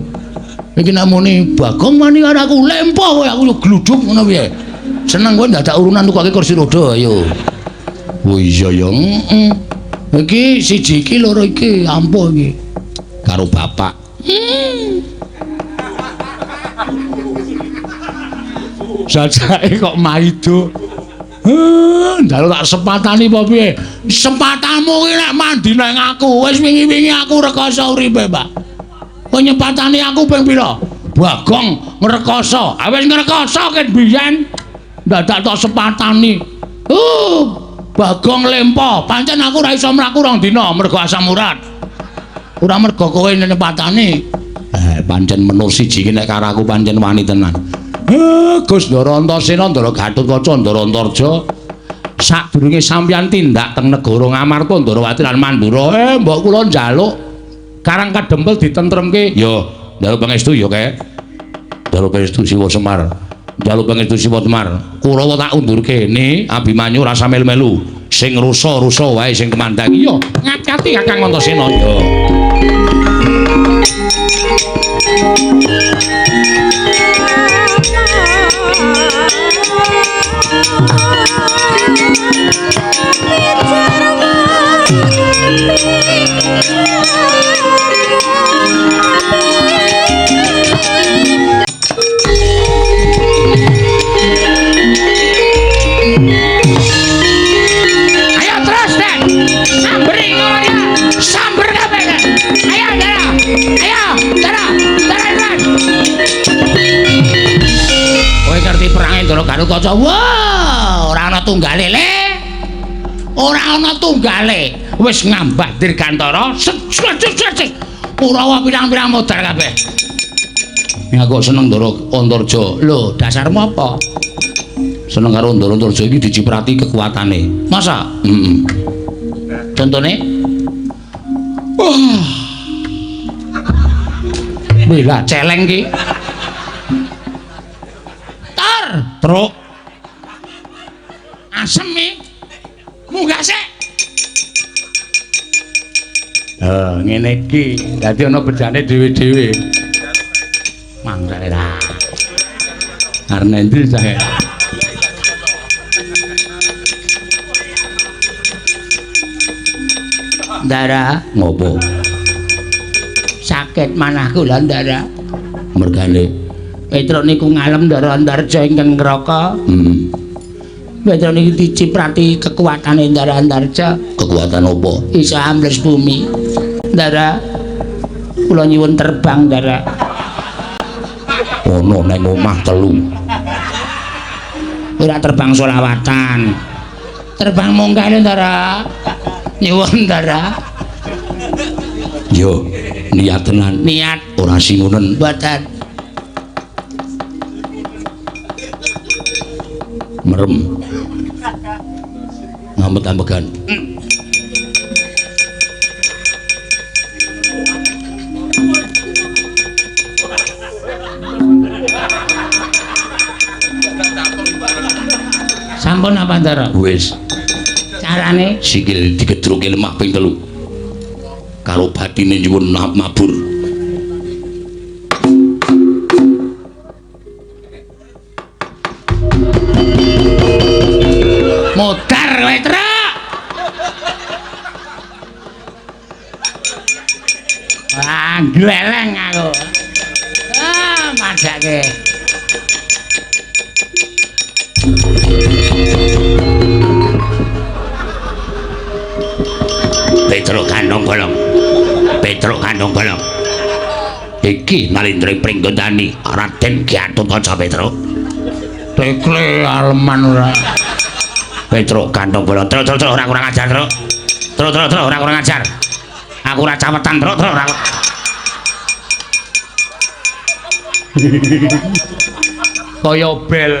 Iki nek muni Bagong wani karo aku lempo kowe aku yo gluduk ngono piye. Seneng kowe ndadak urunan tukoke kursi roda ayo. Oh iya ya. Heeh. Iki siji iki loro iki ampuh iki. Karo bapak. Jajake kok maido. Njaluk tak sepatani apa piye? Sepatamu ki nek mandi nang aku, wis wingi-wingi aku rekoso uripe, Pak. Kowe nyepatani aku ping pira? Bagong ngrekoso. Ah wis ngrekoso ket biyen. Dadak tok sepatani. Bagong lempo. Pancen aku ora iso mlaku rong dina mergo asam urat. Ora mergo kowe nyepatani. Pancen menur siji ki nek karo aku pancen wani tenan. Gus Ndara Antasena, Ndara Gatotkaca, Ndara Antarja, sadurunge sampeyan tindak teng negara Ngamarta, Ndarawati lan Mandura, mbok kula njaluk Karang Kadempel ditentremke. Ya, njaluk pangestu ya, Kek. Njaluk pangestu Siwa Semar. Njaluk pangestu Siwa Semar. Kurawa tak undurke ne Abimanyu rasa melu-melu. Sing rusa-rusa wae sing kemandang. Iya, ngati-ati Kakang Antasena ya. Ayo terus, Den. Samberi ngono ya. Samber kabeh. Ayo, Dara. Ayo, Dara. Dara, terus. Kowe ngerti perange Ndara Gatotkaca? Wah, ora ana tunggale, Le. Ora ana tunggale. Wis ngambah dirgantara. Kurawa pirang-pirang modar kabeh. Aku seneng Ndara Antarja. Lho, dasarmu apa? Seneng karo Ndara Antarja iki diciprati kekuatane. Masa? Heeh. Contone? Wah. Wih lah celeng ki. Tar, truk. Asem iki. Munggah sik. Ngene iki. Dadi ana bejane dhewe-dhewe. Mangkane ra. Arep endi cah? Ndara, ngopo? Sakit manah kula, Ndara. Mergane Petruk niku ngalem Ndara Antarja ingkang ngraka. Heeh. Petruk niku diciprati kekuatane Ndara Antarja. Kekuatan apa? Iso ambles bumi. Ndara, kula nyuwun terbang, Ndara. Ono nang omah telu. Ora terbang solawatan. Terbang munggah lho, Ndara. Nyuwun, Ndara. Yo, niat tenan. Niat ora singunen. Mboten. Merem. Ngambet-ambegan. Sampun apa, Ndara? Wis. Carane sikil digedruke lemah ping 3. Karo batine nyuwun mabur. Modar kowe, Truk. Wah, gleleng aku. Ah, madake. Petruk kandong bolong. Petruk kandong bolong. Iki Nalindra Pringgondani Raden Gatotkaca Petruk. Tekle aleman ora. Petruk kandong bolong. Truk truk truk ora kurang ajar, Truk. Truk truk truk ora kurang ajar. Aku ora cawetan, Truk truk ora. Kaya bel.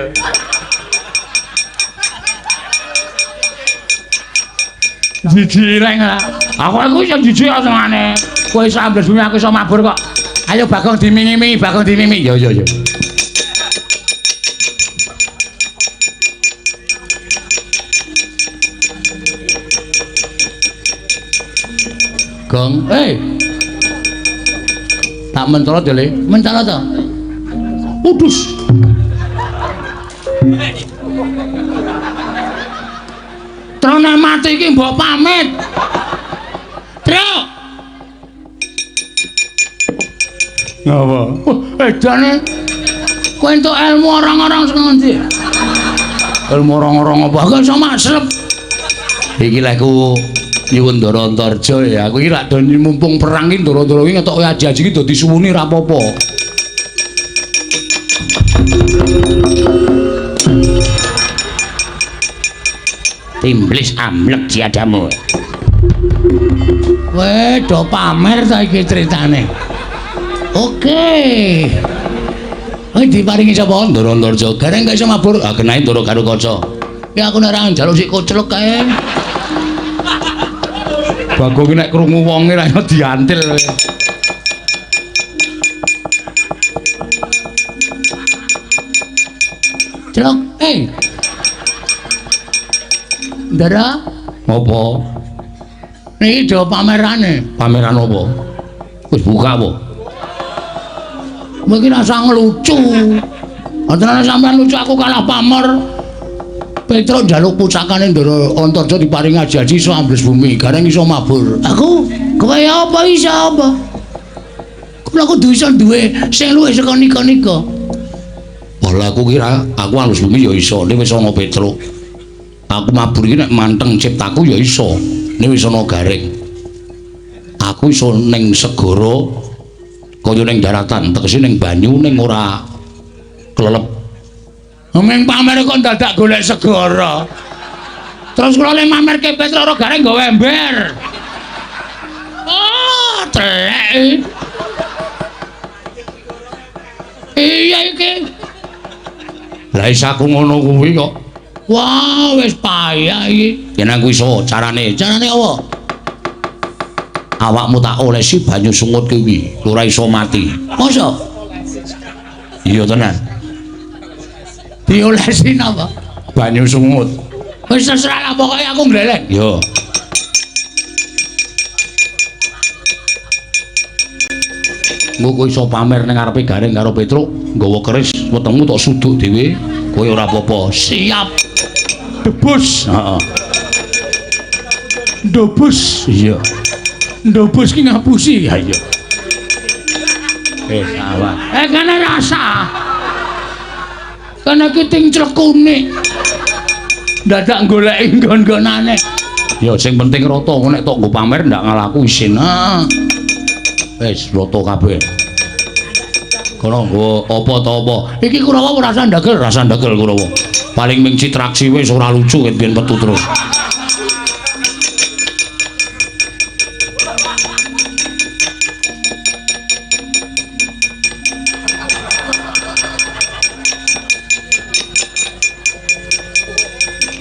Jijireng lah. Aku iso jijik senengane. Kowe iso ambles bumi aku iso mabur kok. Ayo Bagong dimingi-mingi, Bagong dimingi. Yo yo yo. Gong, eh. Tak mencolot ya, Le. Mencolot to? Udus. Trone mati iki mbok pamit. Truk. Ngapa? Edane. Kowe entuk ilmu orang-orang sing ngendi? Ilmu orang-orang apa? Aku iso maslep. Iki lek ku nyuwun Ndara Antarja ya. Aku iki lak do mumpung perang iki Ndara-ndara iki ngetoke aji-aji iki dadi suwuni ra apa-apa. Timblis amlek jiadamu. Weh, do pamer ta iki critane. Oke. Kowe diparingi sapa? Ndara Antarja. Gareng gak iso mabur. Ah kenae Ndara Garukaca. Ya aku nek ora njaluk sik koclok kae. Bagong iki nek krungu wonge ra iso diantil. Celok, eh. Ndara, Apa? niki do pamerane. Pameran apa? Wis buka apa? Kowe iki rasa ngelucu. Antarane sampean lucu aku kalah pamer. Petruk njaluk pusakane Ndara Antarja diparingi aji-aji iso ambles bumi, gareng iso mabur. Aku kowe apa iso apa? Kula kudu iso duwe sing luwih saka nika-nika. Bola aku kira aku ambles bumi ya iso, nek wis ana Petruk. Aku mabur iki nek manteng ciptaku ya iso, nek wis ana gareng. Aku iso ning segara kaya ning daratan, tegese ning banyu ning ora klelep. Ming pamer kok dadak golek segara. Terus kula le mamerke Petruk ora gareng nggawa ember. Oh, telek. Iya iki. Lah is aku ngono kuwi kok. Wah, wis payah iki. Yen aku iso carane. Carane apa? Awakmu tak olesi banyu sungut kuwi, ora iso mati. Masa? Iya tenan. Diolesi napa? Banyu sungut. Wis terserah lah pokoke aku ngleleng. Yo. Engko kowe iso pamer ning ngarepe Gareng karo Petruk, nggawa keris wetengmu tok suduk dhewe, kowe ora apa-apa. Siap. Debus. Heeh. Ndobus. Iya. Ndobus ki ngapusi. Ha iya. Awas. Kene rasa. Kene ki ting clekune. Dadak goleki nggon-nggonane. Ya sing penting rata, nek tok nggo pamer ndak ngalaku isin. Heeh. Wis rata kabeh. Kono nggo apa ta apa. Iki Kurawa ora rasa ndagel, rasa ndagel Kurawa. Paling ming citraksi wis ora lucu ket biyen metu terus.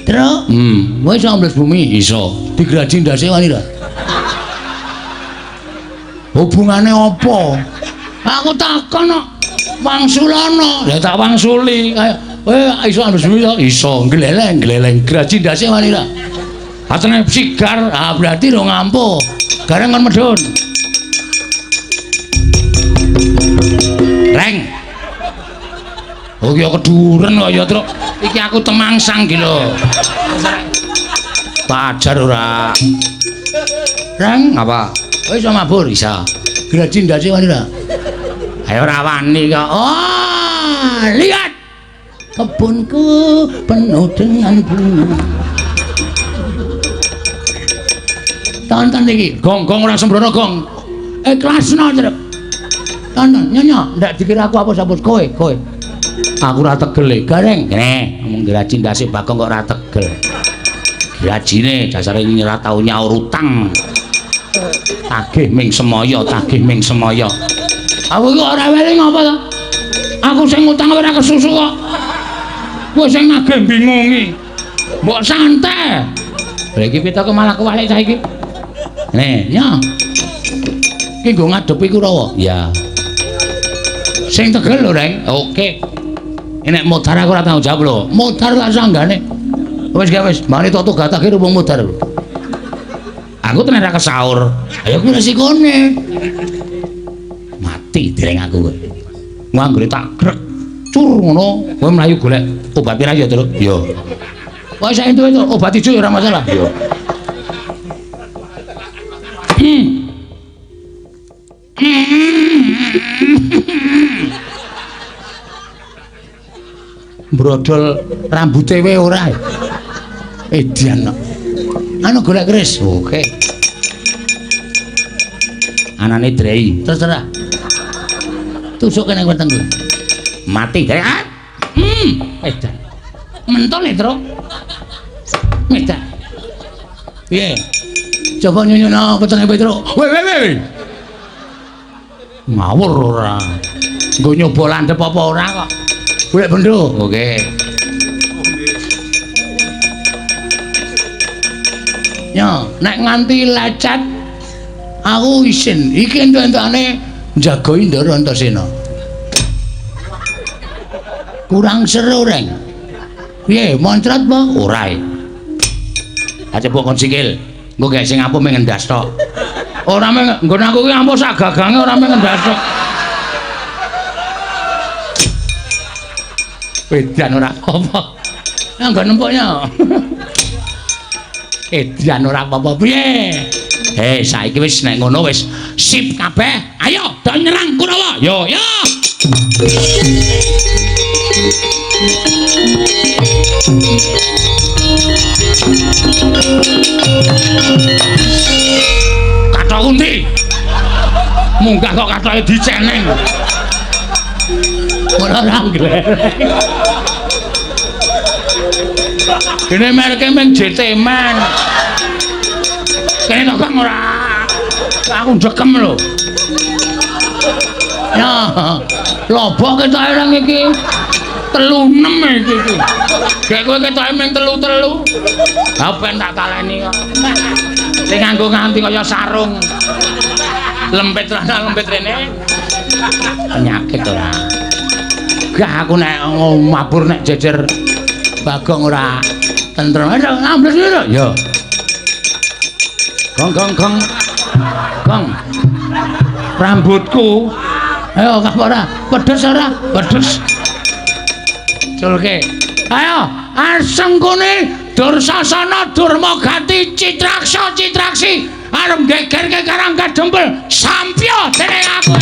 Truk, kowe iso ambles bumi? Iso. Digraji ndase wani ra? Hubungane apa? Aku takon kok. Wangsulana. Ya tak wangsuli. Ayo, kowe iso ambles bumi to? Iso. Gleleng, gleleng. Graji ndase wani ra? Atene sigar. Ah, berarti ro ngampuh. Gareng kon medhun. Reng. Oh ya keduren kok ya, Truk. Iki aku temangsang iki lho. Tak ajar ora. Reng, apa? Kowe iso mabur? Iso. Graji ndase wani ra? Ayo ora wani kok. Oh, lihat. Kebunku penuh dengan bunga. Tonton iki. Gong-gong ora sembrono, gong. Ikhlasno, Truk. Tonton, nyonya, ndak dikira aku apa-apa kowe, kowe. Aku ora tegel e. Gareng. Kene, ngomong graji ndase Bagong kok ora tegel. Grajine dasare ora tau nyaur utang. Tagih ming semaya, tagih ming semaya. Aku iki ora weling apa to? Aku sing ngutang ora kesusu kok. Kowe sing nagih bingungi. Mbok santai. Lha iki pitoke malah kewalik saiki. Nih, nya. Iki nggo ngadepi Kurawa. Ya. Sing tegel lho, Reng. Oke. Nek modar aku ora tanggung jawab lho. Modar lak sanggane. Wis gak wis, mari tok gatake rupung modar lho. Aku tenan ra kesaur. Ayo kuwi resikone. Mati dereng aku kowe. Anggere tak grek cur ngono, kowe mlayu golek obat pira ya, Truk? Ya. Wah, sak entuk obat ijo ya ora masalah. Ya. Brodol rambute wae ora. Edian kok. Anu golek keris. Oke. Anane drei. Terserah. Tusuk kene wetengku. Mati drei. Edan. Mentol e, Truk. Edan. Piye? Coba nyunyuno wetenge Petruk. Weh weh weh. Ngawur ora. Nggo nyoba landhep apa ora kok. Golek bendo. Oke. Yo, nek nganti lecet aku isin. Iki entuk-entukane njagoi Ndara Antasena. Kurang seru, Reng. Piye, moncrot apa? Ora. Aja mbok kon sikil. Engko gek sing ampuh mung ngendas tok. Ora mung nggon aku ki ampuh sak gagange ora mung ngendas tok. Edan ora apa-apa. Nah, nggon nempoknya. Edan ora apa-apa piye? Hei, saiki wis nek ngono wis sip kabeh. Ayo, do nyerang Kurawa. Yo, yo. Kathok endi? Munggah kok kathoke diceneng. Ora ora gleleng. Dene merke mung JT Man. Kene tok Kang ora. Aku ndekem lho. Ya, lobok ketoke nang iki. 36 iki iki. Gek kowe ketoke ming 3-3. Ha ben tak taleni kok. Sing nganggo nganti kaya sarung. Lempit rana lempit rene. Penyakit ora. Gak aku nek mabur nek jejer Bagong ora tentrem. Ayo ambles lho. Ya. Gong gong gong. Gong. Rambutku. Ayo kap ora? Pedes ora? Pedes. Culke. Ayo, Asengkuni Dursasana Durmagati Citraksa Citraksi arep gegerke Karang Kadempel sampya dening aku.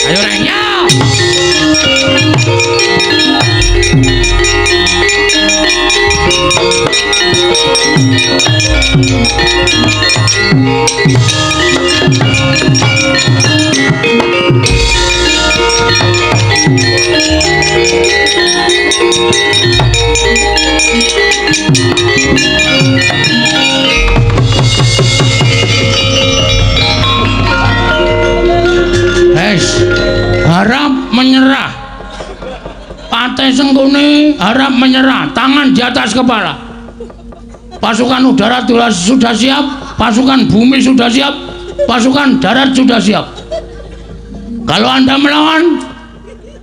Ayo rengnya. Es, harap menyerah. Patih Sengkuni harap menyerah, tangan di atas kepala. Pasukan udara sudah siap, pasukan bumi sudah siap, pasukan darat sudah siap. Kalau Anda melawan,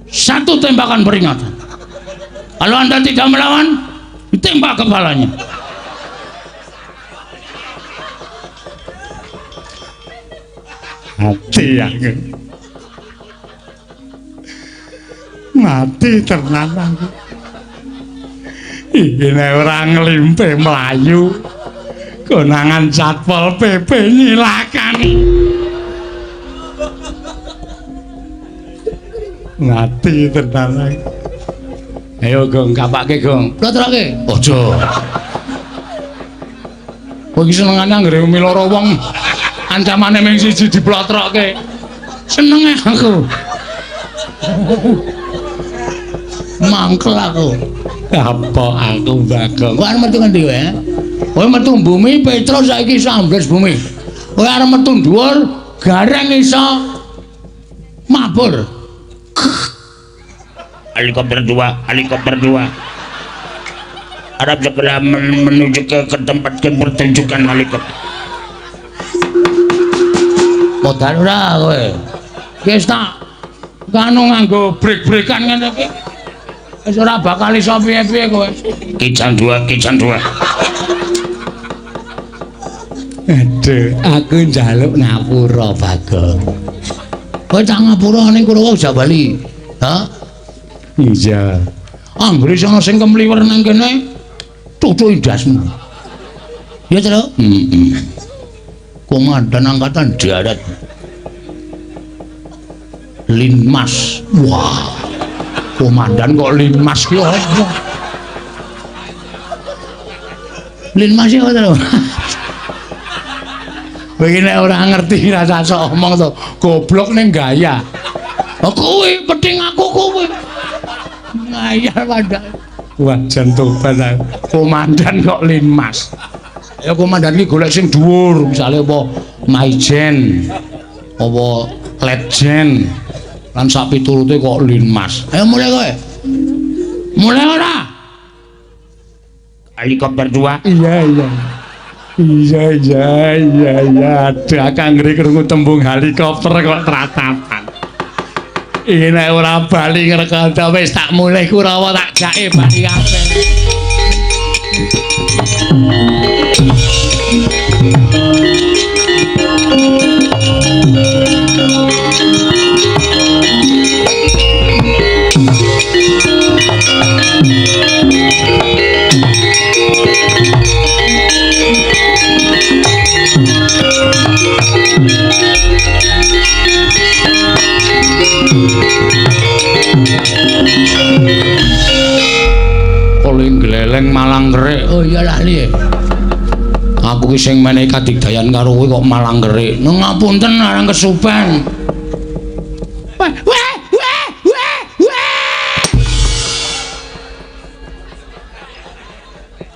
satu tembakan peringatan. Kalau Anda tidak melawan, ditembak kepalanya. Mati aku. Mati tenan aku. Iki nek ora nglimpe mlayu, konangan Satpol PP nyilakani. Mati tenan aku. Ayo Gong, kapake Gong. Plotroke. Aja. Kowe iki senengane anggere miloro wong ancamane ming siji diplotroke. Senenge aku. Mangkel aku. Apa aku Bagong? Kowe arep metu ngendi kowe? Kowe metu bumi Petro saiki iso ambles bumi. Kowe arep metu dhuwur gareng iso mabur. Helikopter 2, helikopter 2. Harap segera menuju ke tempat pertunjukan helikopter. Modal ora kowe. Wis tak kanu nganggo brek-brekan ngene iki. Wis ora bakal iso piye-piye kowe. Kijang 2, kijang 2. Aduh, aku njaluk ngapura Bagong. Kowe tak ngapura ning Kurawa aja bali. Hah? Iya. Anggere ana sing kemliwer nang kene, tutuki ndasmu. Ya, Tru? Heeh. Komandan Angkatan Darat. Linmas. Wah. Komandan kok Linmas ki apa? Linmas ya, Tru? Kowe iki nek ora ngerti rasa sok omong to, goblok ning gaya. Oh kuwi penting aku kuwi. Ngayal padha. Wah, jan tobat aku. Komandan kok Linmas. Ya komandan iki golek sing dhuwur, misale apa Maijen, apa Letjen. Lan sak piturute kok Linmas. Ayo mulai kowe. Mulai ora? Helikopter 2. Iya, iya. Iya, iya, iya, iya. Aduh, aku anggere krungu tembung helikopter kok tratapan. Iki nek ora bali ngrekanda wis tak mulih Kurawa tak jake bali kabeh. Gleleng malang kerik. Oh iya lali. Aku ki sing menehi kadigdayan karo kowe kok malang kerik. Ngapunten arang kesupen. Weh weh weh weh weh.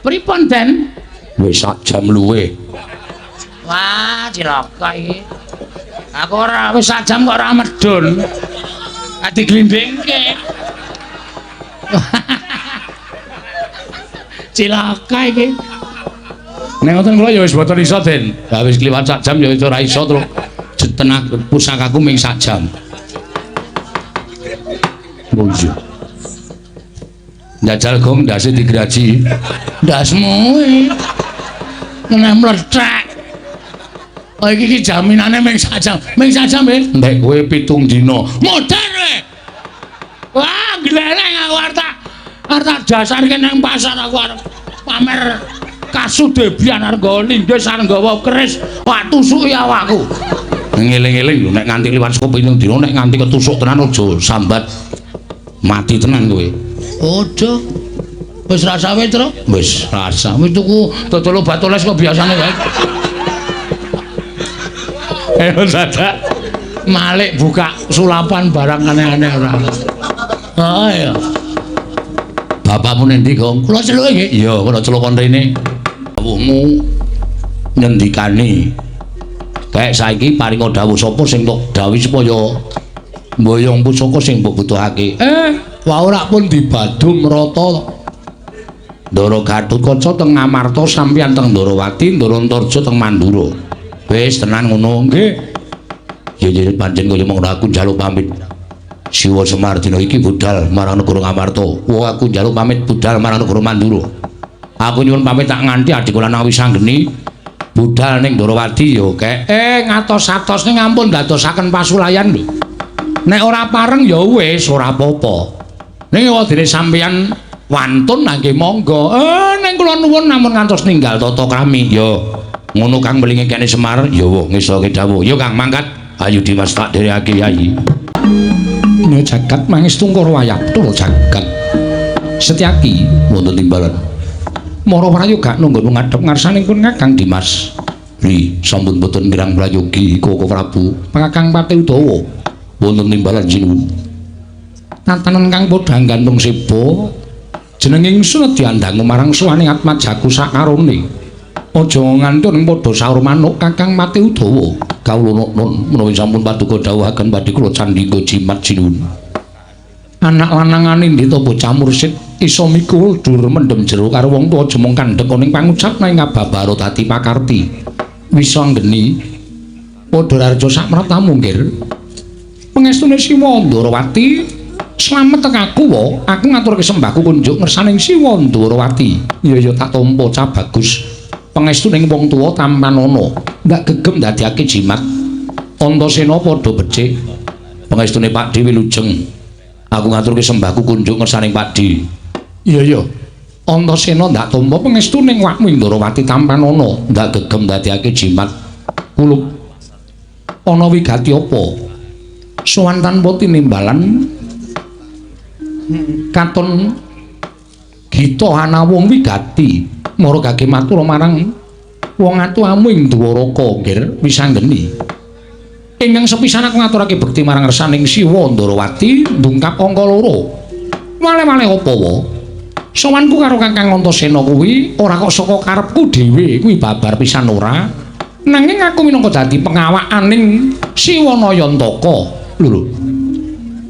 Pripun, Den? Wis sak jam luwe. Wah, cilaka iki. Aku ora wis sak jam kok ora medun. Ati glindingke. Cilaka iki. Nek ngoten kula ya wis boten iso, Den. Lah wis kliwat sak jam ya wis ora iso terus jetenah pusakaku ming sak jam. Oh iya. Njajal gong ndase digraji. Ndasmu iki. Nek mlethek. Oh iki ki jaminane ming sak jam. Ming sak jam, wis. Nek kowe 7 dina. Modar kowe. Wah, gleleng aku arep tak jasarke nang pasar aku arep pamer kasudebian arep nggawa linggis arep nggawa keris. Wah, tusuki awakku. Ngeling-eling lho nek nganti liwat saka 7 dina nek nganti ketusuk tenan aja sambat. Mati tenan kowe. Aja. Wis rasa wis, Tru? Wis rasa. Wis tuku dodol obat oles kok biasane wae. Ayo dadak malik buka sulapan barang aneh-aneh ora. Oh iya. Bapakmu nendi, Gong? Kula celuke nggih. Iya, kula celuk kon rene. Dawuhmu ngendikane. Kayak saiki paringa dawuh sapa sing tok dawuhi supaya mboyong pusaka sing mbok butuhake. Wah ora pun dibadum rata. Ndara Gatotkaca teng Ngamarta sampeyan teng Ndrawati, Ndara Antarja teng Mandura. Wis tenan ngono nggih. Ya ya pancen kaya mung aku njaluk pamit. Siwa Semar dina iki budal marang negara Ngamarta. Wah aku njaluk pamit budal marang negara Mandura. Aku nyuwun pamit tak nganti adikku lanang wis anggeni budal ning Ndrawati ya kek. Ngatos-atos ning ampun dadosaken pasulayan lho. Nek ora pareng ya wis ora apa-apa. Ning wadene sampeyan wantun nggih monggo. Ning kula nuwun namung ngantos ninggal tata krami. Ya ngono Kang mlinge kene Semar ya wah ngesake dawuh. Ya Kang mangkat. Ayo Dimas tak dherekake Yayi. Nya jagat mangestu karo wayah tura jagat. Setyaki wonten timbalan. Mara prayoga nunggu ngadhep ngarsaning pun Kakang Dimas. Ri sampun boten kirang prayogi Koko Prabu, Kakang Pati Udawa wonten timbalan sinuwun. Tatanan kang padha gantung seba jeneng ingsun diandangu marang suwane atmajaku sakarone. Aja nganti ning padha saur manuk Kakang Pati Udawa. Kawula nun menawi sampun paduka dawuhaken badhe kula candhika jimat sinuwun. Anak lanangane ndita bocah mursid iso mikul dur mendem jero karo wong tuwa aja mung kandhek ning pangucap nang ngababaro dadi pakarti. Wisa anggeni padha raja sakmratamu nggir. Pengestune Siwa Ndrawati slamet teng aku wa, aku ngaturke sembahku kunjuk ngersaning Siwa Ndrawati. Ya ya tak tampa cah bagus. Pangestu ning wong tuwa tampanana, ndak gegem ndadekake jimat. Antasena padha becik. Pangestune Pakdhe wilujeng. Aku ngaturke sembahku kunjuk ngersaning Pakdhe. Iya ya. Antasena ndak tampa pangestu ning wakmu Ndrawati tampanana, ndak gegem ndadekake jimat. Kulup ana wigati apa? Sowan tanpa tinimbalan katon gita anawung wigati. Mara gage matur marang wong atuamu ing Dwaraka nggir wisanggeni. Ingkang sepisan aku ngaturake bekti marang ngersaning Siwa Ndrawati ndungkap angka 2. Wale-wale apa wa? Sowanku karo Kakang Antasena kuwi ora kok saka karepku dhewe, kuwi babar pisan ora. Nanging aku minangka dadi pengawakaning Siwa Nayantaka. Lho lho.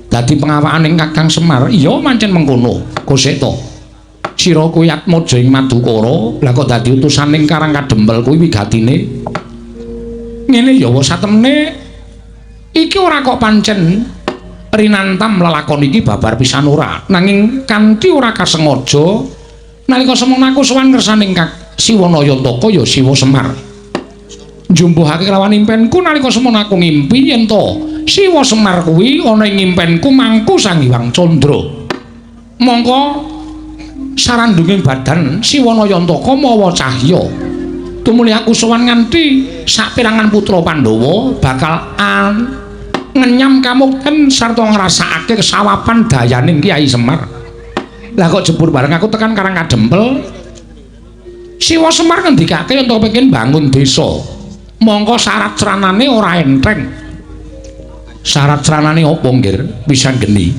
Dadi pengawakaning Kakang Semar, iya pancen mengkono. Kosek to. Sira kuwi atmaja ing Madukara, lah kok dadi utusaning Karang Kadempel kuwi wigatine. Ngene ya wa satemene iki ora kok pancen rinantam lelakon iki babar pisan ora, nanging kanthi ora kasengaja nalika semono aku sowan ngersaning Siwa Nayantaka ya Siwa Semar. Njumpuhake kelawan impenku nalika semono aku ngimpi yen to Siwa Semar kuwi ana ing impenku mangku Sang Hyang Candra. Mongko sarandunging badan Siwa Nayantaka mawa cahya. Tumuli aku sowan nganti saperangan putra Pandhawa bakal ngenyam kamukten sarta ngrasakake kesawapan dayaning Kyai Semar. Lah kok jebur bareng aku tekan Karang Kadempel. Siwa Semar ngendikake yen to pengin bangun desa. Mongko syarat sranane ora enteng. Syarat sranane apa, Nggir? Wisanggeni.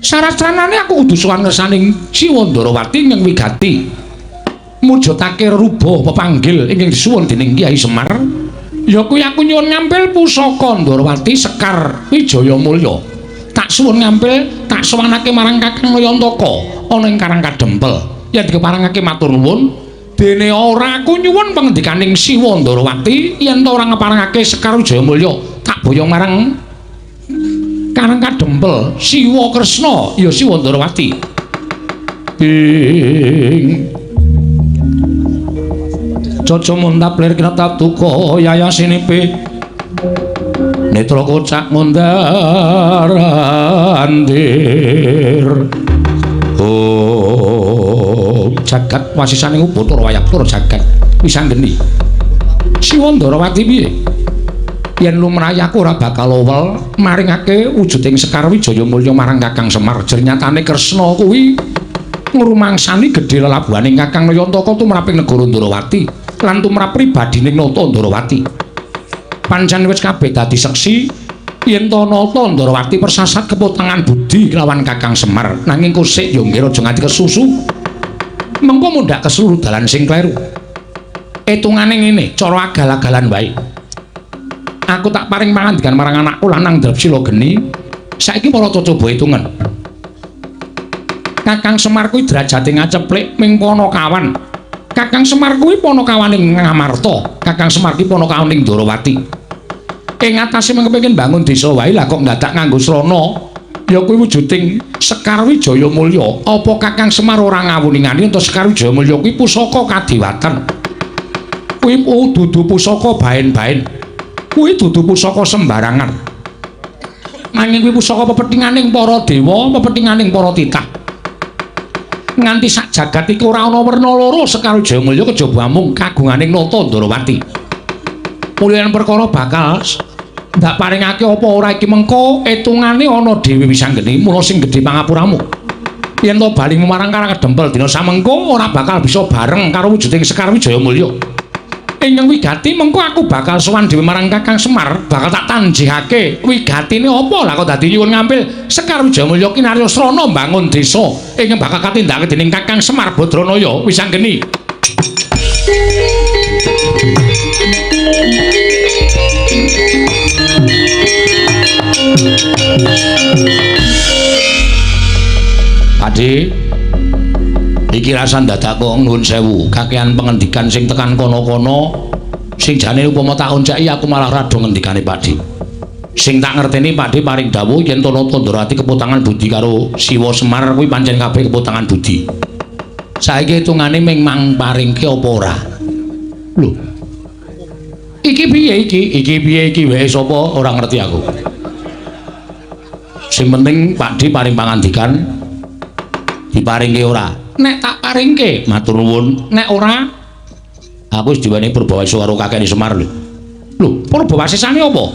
Syarat sranane aku kudu sowan ngersaning Siwa Ndarawati ing wigati. Mujudake rubuh pepanggil ingkang disuwun dening Kyai Semar. Ya kuwi aku nyuwun ngampil pusaka Ndarawati Sekar Wijaya Mulya. Tak suwun ngampil, tak sowanake marang Kakang Nayantaka ana ing Karang Kadempel. Yen dikeparengake matur nuwun, dene ora aku nyuwun pangendikaning Siwa Ndarawati yen ta ora ngeparengake Sekar Wijaya Mulya, tak boyong marang Karang Kadempel Siwa Kresna ya Siwa Ndarawati. Ing Caca muntap lir kinatap duka yayasinipe netra kocak mundar andir. Oh jagat wasisaning Ubathara Wayabtara jagat wisanggeni. Siwa Ndarawati piye? Yen lumrahe aku ora bakal owel maringake wujuding Sekar Wijaya Mulya marang Kakang Semar. Jernyatane Kresna kuwi ngrumangsani gedhe lelabuhaning Kakang Nayantaka tumraping negara Ndarawati lan tumrap pribadining Nata Ndarawati. Pancen wis kabeh dadi seksi yen to Nata Ndarawati persasat kepotangan budi kelawan Kakang Semar. Nanging kosik ya nggih aja nganti kesusu. Mengko mundhak keseluruh dalan sing kleru. Etungane ngene, cara agal-agalan wae. Aku tak paring pangandikan marang anakku lanang Drepsila Geni. Saiki para coba hitungan. Kakang Semar kuwi derajate ngaceplik ming panakawan. Kakang Semar kuwi panakawaning Ngamarta. Kakang Semar kuwi panakawaning Ndarawati. Ing atase mung kepengin bangun desa wae lah kok ndadak nganggo srana. Ya kuwi wujuding Sekar Wijaya Mulya. Apa Kakang Semar ora ngawuningani ento Sekar Wijaya Mulya kuwi pusaka kadewatan. Kuwi dudu pusaka baen-baen. Kuwi dudu pusaka sembarangan. Nanging kuwi pusaka pepethinganing para dewa, pepethinganing para titah. Nganti sak jagat iki ora ana werna loro Sekar Wijaya Mulya kejaba amung kagunganing Nata Ndarawati. Mulyan perkara bakal ndak paringake apa ora iki mengko etungane ana dhewe wisanggeni mula sing gedhe pangapuramu. Yen to bali marang Karang Kadempel dina samengko ora bakal bisa bareng karo wujuding Sekar Wijaya Mulya. Ingkang wigati mengko aku bakal sowan dhewe marang Kakang Semar, bakal tak tanjihake wigatine apa lah kok dadi nyuwun ngampil Sekar Wijaya Mulya kinarya srana mbangun desa ingkang bakal katindakake dening Kakang Semar Badranaya wisanggeni. Pakde, iki rasan dadak kok nuwun sewu, kakean pengendikan sing tekan kono-kono sing jane upama tak onceki aku malah rada ngendikane Pakde. Sing tak ngerteni Pakde paring dawuh yen to Nata Ndarawati kepotangan budi karo Siwa Semar kuwi pancen kabeh kepotangan budi. Saiki hitungane ming mang paringke apa ora? Lho. Iki piye iki? Iki piye iki wae sapa ora ngerti aku. Sing penting Pakde paring pangandikan diparingke ora? Nek tak paringke matur nuwun, nek ora aku wis diwenehi purbawasa karo kakekne Semar lho. Lho, purbawasane apa?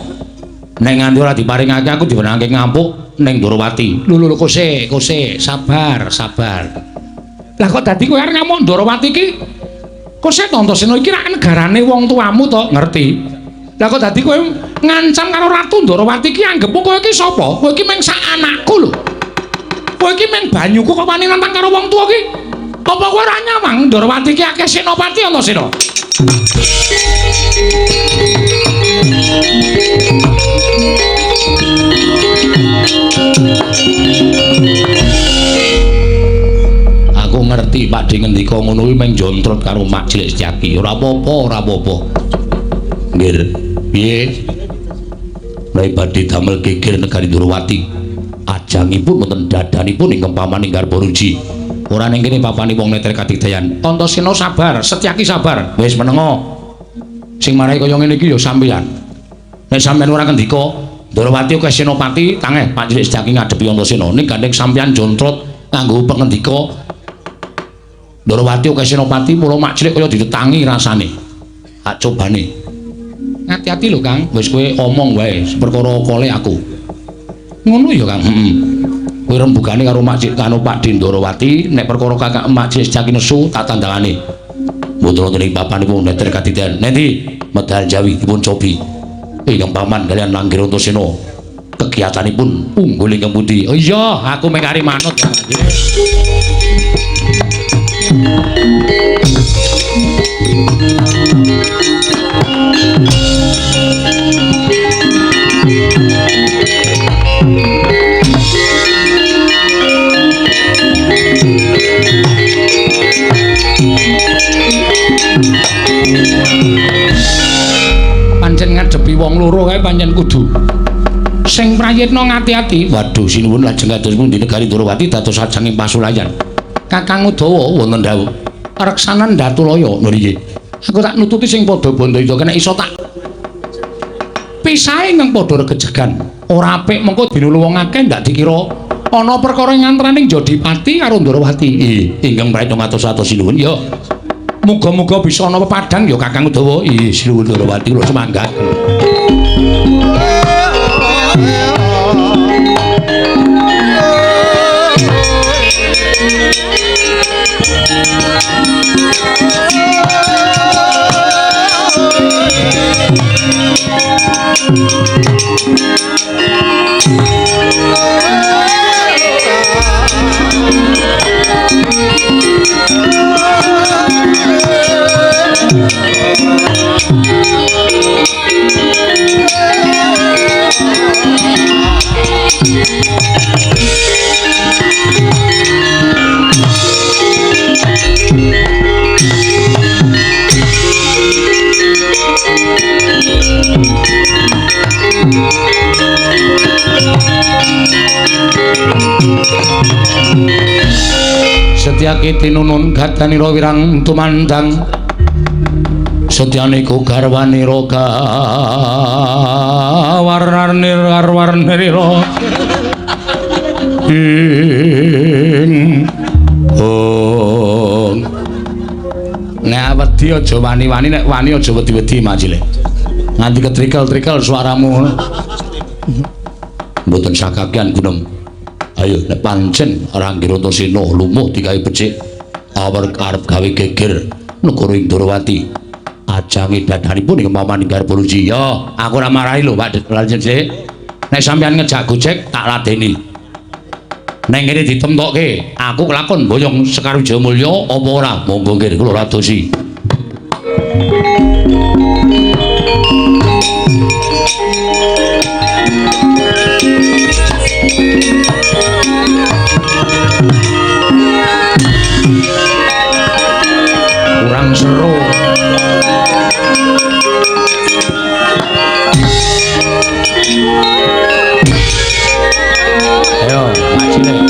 Nek nganti ora diparingake aku diwenehake ngampuk ning Ndarawati. Lho lho kose, kose, sabar, sabar. Lah kok dadi kowe arep ngamuk Ndarawati iki? Kose to Antasena iki rak negarane wong tuamu to, ngerti? Lah kok dadi kowe ngancam karo Ratu Ndarawati iki anggepmu kowe iki sapa? Kowe iki mung sak anakku lho. Kowe iki mung banyuku kok wani nantang karo wong tuwa iki? Apa kowe ora nyawang Ndarawati iki akeh senopati Antasena? Aku ngerti Pakde ngendika ngono kuwi mung jontrot karo Mak Cilik Setyaki. Ora apa-apa, ora apa-apa. Nggih, piye? Nek badhe damel geger negari Ndarawati. Ajangipun wonten dadanipun ingkang pamaning Garbaruji. Ora ning kene papane wong neter kadigdayan. Antasena sabar, Setyaki sabar. Wis menengo. Sing marai kaya ngene iki ya sampeyan. Nek sampeyan ora ngendika Ndarawati akeh senopati, tangeh Pak Cilik Setyaki ngadepi Antasena. Ning gandeng sampeyan jontrot nganggo pengendika Ndarawati akeh senopati, mula Mak Cilik kaya ditetangi rasane. Tak cobane. Ngati-ati lho Kang, wis kowe omong wae perkara kole aku. Ngono ya Kang. Heeh. Kowe rembugane karo Mak Cik karo Pak Dindarawati nek perkara kakak Mak Cik Setyaki nesu tak tandangane. Mboten wonten ing papanipun neter kadidan. Nendi medal Jawi dipun cobi. Ingkang paman kalian Langgir Antasena kegiatanipun unggul ingkang pundi? Oh iya, aku mung kari manut. Pancen ngadepi wong loro kae pancen kudu sing prayitna ngati-ati. Waduh, sinuwun lajeng kados pundi negari Ndrawati dados ajanging pasulayan. Kakang Udawa wonten dawuh reksanan Datulaya nggih. Aku tak nututi sing padha bandayuda kena iso tak pisahe ingkang padha regejegan. Ora apik mengko dinulu wong akeh ndak dikira ana perkara ngantraning Jodipati karo Ndrawati. Ingkang prayitna ngatos-atos sinuwun ya. Muga-muga bisa ana pepadang ya Kakang Udawa. Ih, sinuwun Ndrawati kula semanggat. Setyaki tinunun gadanira wirang tumandang setyaniku garwanira gawarnir garwarnira ing ong. Nek wedi aja wani-wani, nek wani aja wedi-wedi Mak Cilik. Nganti ketrikel-trikel suaramu. Mboten sakakean gunem. Ayo nek pancen Ranggir Antasena lumuh digawe becik awar arep gawe geger negara Indrawati. Ajange dadanipun ing paman garba ruci. Ya, aku ora marahi lho Pak Lanjen Sik. Nek sampeyan ngejak gojek tak ladeni. Neng kene ditemtokke, aku kelakon boyong Sekar Wijayamulya apa ora? Monggo nggih kula radosi. Kurang seru. Ayo, Mak Cilik.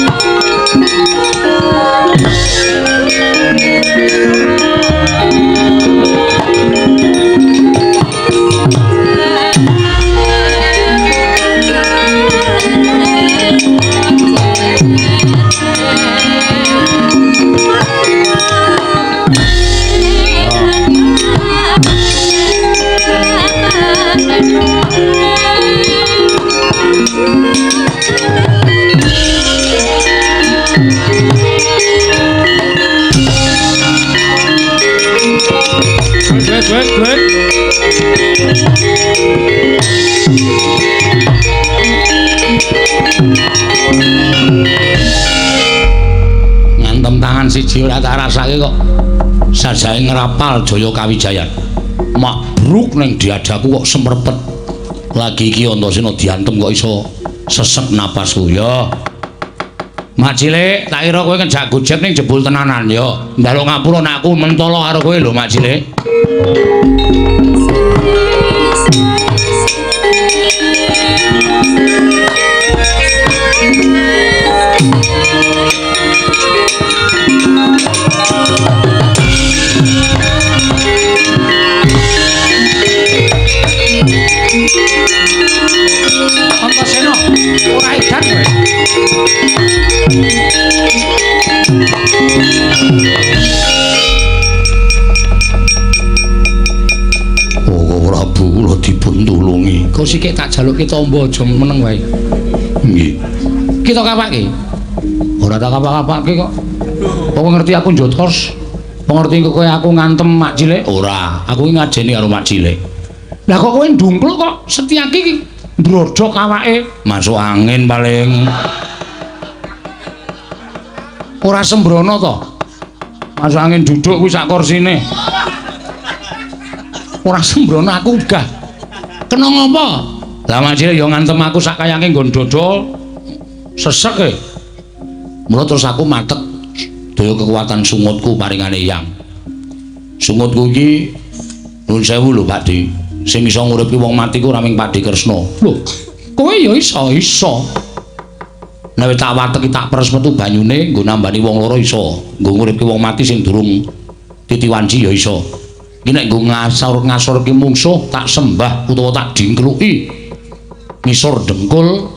Ngantem tangan siji ora tak rasake kok sajae ngrapal Jaya Kawijayan. Makbruk ning diadaku kok semrepet. Lagi iki Antasena diantem kok iso sesek napasku ya. Mak Cilik, tak kira kowe ngejak gojek ning jebul tenanan ya. Njaluk ngapura nek aku mentolo karo kowe lho Mak Cilik. Antasena, ora edan kowe. Oh, Prabu kula dipun tulungi. Kok sikik tak jalukke tombo aja meneng wae. Nggih. Iki to kapake? Ora tak kapak-kapake kok. Apa ngerti aku njotos? Apa ngerti kowe aku ngantem mak cilik? Ora, aku iki ngajeni karo mak cilik. Lah kok kowe ndungkluk kok Setyaki iki ndrodhok awake? Masuk angin paling. Ora sembrono to? Masuk angin duduk kuwi sak kursine. Ora sembrono aku gah. Kena ngopo? Lah mak cilik ya ngantem aku sak kayange nggon dodol sesek e. Mula terus aku matek daya kekuatan sungutku paringane Eyang. Sungutku iki nuwun sewu lho Pak Di. Sing iso nguripke wong mati ku ora mung Pak Di Kresna. Lho, kowe ya iso, iso. Nek tak wateki tak peres metu banyune nggo nambani wong loro iso. Nggo nguripke wong mati sing durung titiwanci ya iso. Iki nek nggo ngasor-ngasorke mungsuh tak sembah utawa tak dingkluki ngisor dengkul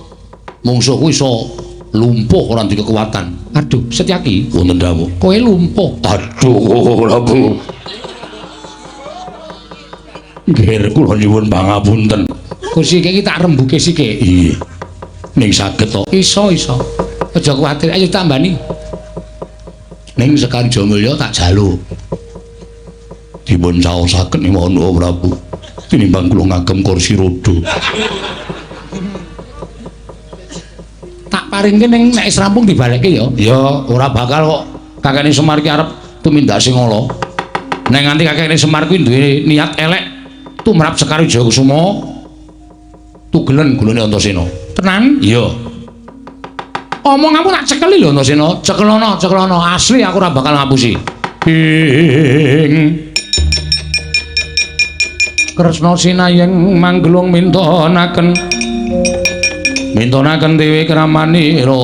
mungsuhku iso lumpuh ora duwe kekuatan. Aduh, Setyaki, wonten dawuh. Kowe lumpuh. Aduh, Prabu. Nggih, kula nyuwun pangapunten. Kursi iki tak rembuke sithik. Iya. Ning saged to? Iso, iso. Aja kuwatir, ayo tambani. Ning Sekar Jamulya tak jaluk. Dipun caosaken nyuwun Prabu. Tinimbang kula ngagem kursi roda. Tak paringke ning nek wis rampung dibalekke ya. Ya, ora bakal kok. Kakekne Semar ki arep tumindak sing ala. Nek nganti kakekne Semar kuwi duwe niat elek tumrap Sekar Wijaya Kusuma tugelen gulune Antasena. Tenan? Iya. Omonganmu tak cekeli lho Antasena. Cekelono, cekelono. Asli aku ora bakal ngapusi. Ing Kresna sinayeng manggelung mintonaken mintonaken dewi kramanira.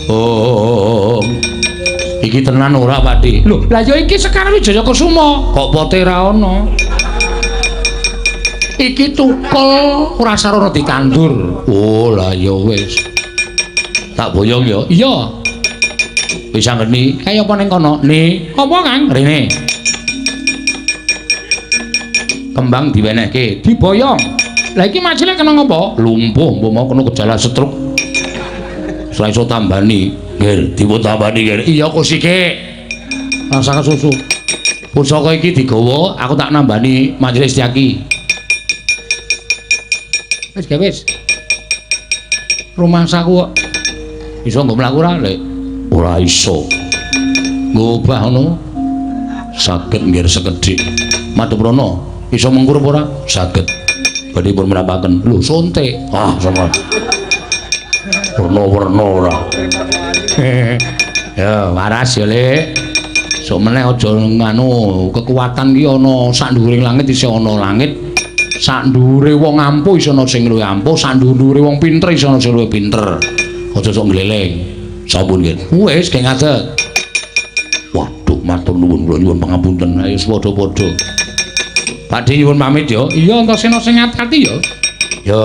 Oh. Iki tenan ora, Pak Di? Lho, lah ya iki Sekar Wijaya Kusuma. Kok pote ra ana? Iki tukul ora sarana ditandur. Oh, lah ya wis. Tak boyong ya. Iya. Wis anggeni. Kaya apa ning kono? Ni, apa Kang? Rene. Kembang diwenehke, diboyong. Lah iki majile kena ngopo? Lumpuh, umpama kena gejala stroke. Ora iso tambani. Nggih, dipun tambani nggih. Iya kusike. Rasa kesusu. Pusaka iki digawa, aku tak nambani majelis Setyaki. Wis gawe wis. Rumangsaku kok iso nggo mlaku ora, Lek? Ora iso. Nggo obah ngono. Saged nggih sekedhik. Madhep rono, iso mengkur apa ora? Saged. Badhe pun mrapaken. Lho, sonte. Ah, sama. Werna-werna ora. Ya, waras ya, Lek. Sok meneh aja nganu, kekuatan ki ana sak nduwuring langit isih ana langit. Sak nduwure wong ampuh isih ana sing luwih ampuh, sak nduwure wong pinter isih ana sing luwih pinter. Aja sok ngleleng. Sampun nggih. Wis geng ngadeg. Waduh, matur nuwun kula nyuwun pangapunten. Ayo padha-padha. Pakde nyuwun pamit ya. Iya, Antasena sing ati-ati ya. Ya.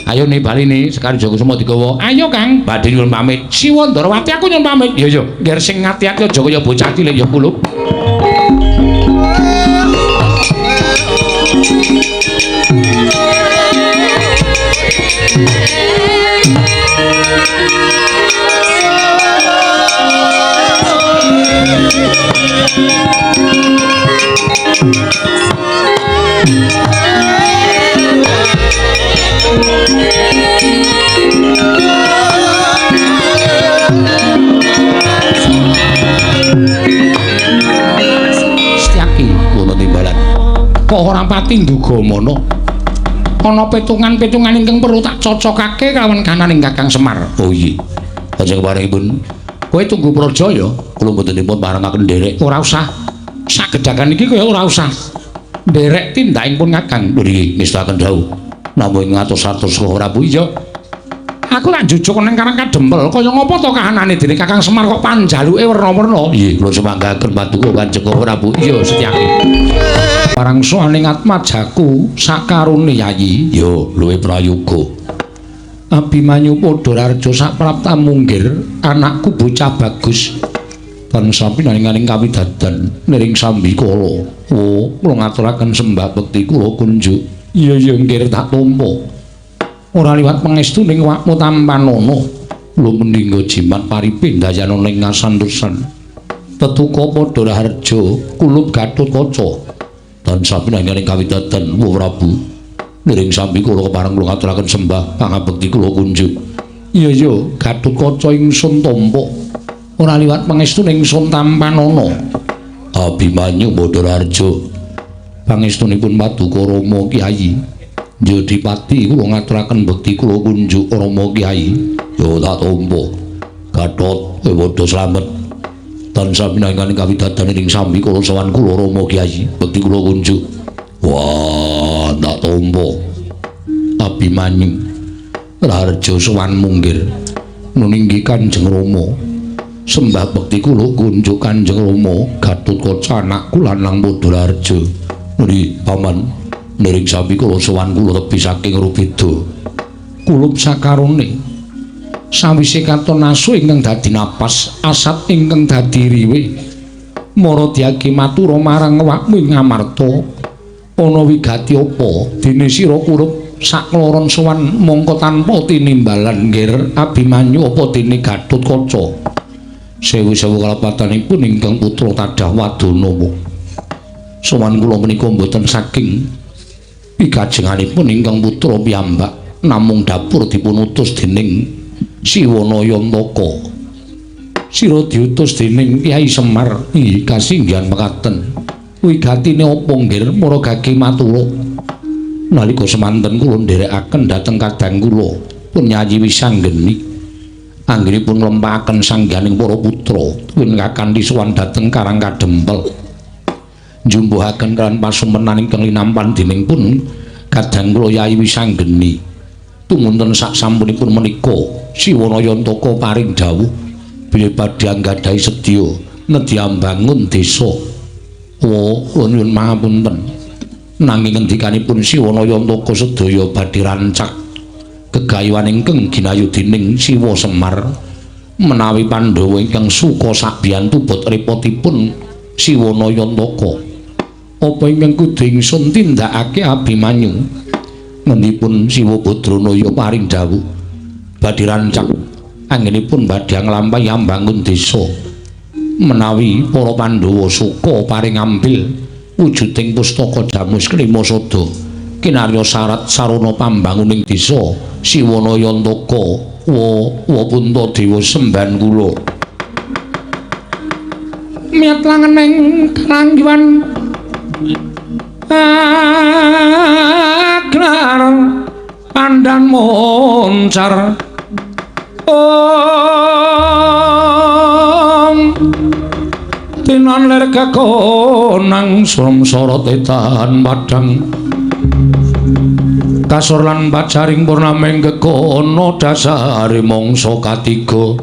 Ayo nih bali nih, Sekar Wijaya Kusuma digawa. Ayo Kang, badhe nyuwun pamit. Siwa Ndorowati aku nyuwun pamit. Ya ya, ngger sing ati-ati aja kaya bocah cilik ya kulup. Setyaki ngono timbalan. Kok ora pati nduga mono? Ana petungan-petungan ingkang perlu tak cocokake kalawan kananing Kakang Semar. Oh iya. Aja keparengipun. Kowe tunggu praja ya. Kula mboten dipun parengaken nderek. Ora usah. Sagedakan iki kaya ora usah. Nderek tindakipun Kakang. Nggih, ngestakaken dawuh. Namung ngatos-atos Prabu iya. Aku lak njujuk nang Karang Kadempel, kaya ngapa to kahanane dening Kakang Semar kok panjaluke werna-werna? Nggih, kula sumanggaken paduka Kanjeng Prabu. Iya, Setyaki. Parang soaning atmajaku sakarone Yayi. Ya, luwih prayoga. Abimanyu Padhararja saprapta munggir, anakku bocah bagus. Tansah pinaringaning kawidadan niring sambikala. Oh, kula ngaturaken sembah bekti kula kunjuk. Iya, iya, nggih tak tampa. Ora liwat pangestuning awakmu tampanana. Lho mendingga jimat paripe ndayana ning ngasantosan. Tetuka padha raharja kulup Gatotkaca. Tansah pinanganing kawidadan Wa Prabu. Niring sambi kula kepareng kula ngaturaken sembah pangabekti kula kunjuk. Iya iya Gatotkaca ingsun tampa. Ora liwat pangestuning ingsun tampanana. Abimanyu padha raharja. Pangestunipun Paduka Rama Kyai. Jodipati kula ngaturaken bekti kula kunjuk Rama Kyai. Ya tak tampa. Gatot kowe padha slamet. Tansah pinanganing kawidadan ing sambi kula sowan kula Rama Kyai. Bekti kula kunjuk. Wah, tak tampa. Abimanyu raharja sowan munggir. Nuninggi Kanjeng Rama. Sembah bekti kula kunjuk Kanjeng Rama. Gatotkaca anakku lanang padha raharja. Nuri paman. Niring sambi kula sowan kula tebi saking Rubeda. Kulup sakarone. Sawise katon asu ingkang dadi napas, asat ingkang dadi riwe. Mara diagi matura marang awakmu ing Ngamarta. Ana wigati apa dene sira kurup sakloron sowan mongko tanpa tinimbalan nggir Abimanyu apa dene Gatotkaca. Sewu-sewu kalepatanipun ingkang putra tadah wadana. Sowan kula menika mboten saking pikajenganipun ingkang putra piyambak, namung dapur dipunutus dening Siwana Yantaka. Sira diutus dening Kyai Semar. Inggih kasinggihan mekaten. Wigatine apa nggir mara gage matura. Nalika semanten kula nderekaken dhateng kadang kula pun Nyayi Wisanggeni. Anggenipun nglempakaken sangganing para putra tuwin kakanthi sowan dhateng Karang Kadempel. Njumbuhaken kan pasumenan ingkang linampan dening pun kadang kula Yayi Wisanggeni. Tumunten sak sampunipun menika Siwana Yantaka paring dawuh bilih badhe anggadhahi sedya nedhi ambangun desa. Wa kula nyuwun pangapunten. Nanging ngendikanipun Siwana Yantaka sedaya badhe rancak gegayuhan ingkang ginayu dening Siwa Semar menawi Pandhawa ingkang suka sabiyantu bot repotipun Siwana Yantaka. Apa ingkang kudu ingsun tindakake Abimanyu? Ngendipun Siwa Badranaya paring dawuh badhe rancak anggenipun badhe nglampahi ambangun desa. Menawi para Pandhawa suka paring ambil wujuding pustaka Jamus Klima Sada kinarya syarat sarana pambanguning desa Siwana Yantaka wa wa Puntadewa semban kula. Miyat langening karanggiwan aglar pandan moncar om tinan ler kekonang sumsara tetan padang kasor lan pajaring purnaming kekono dasare mangsa katiga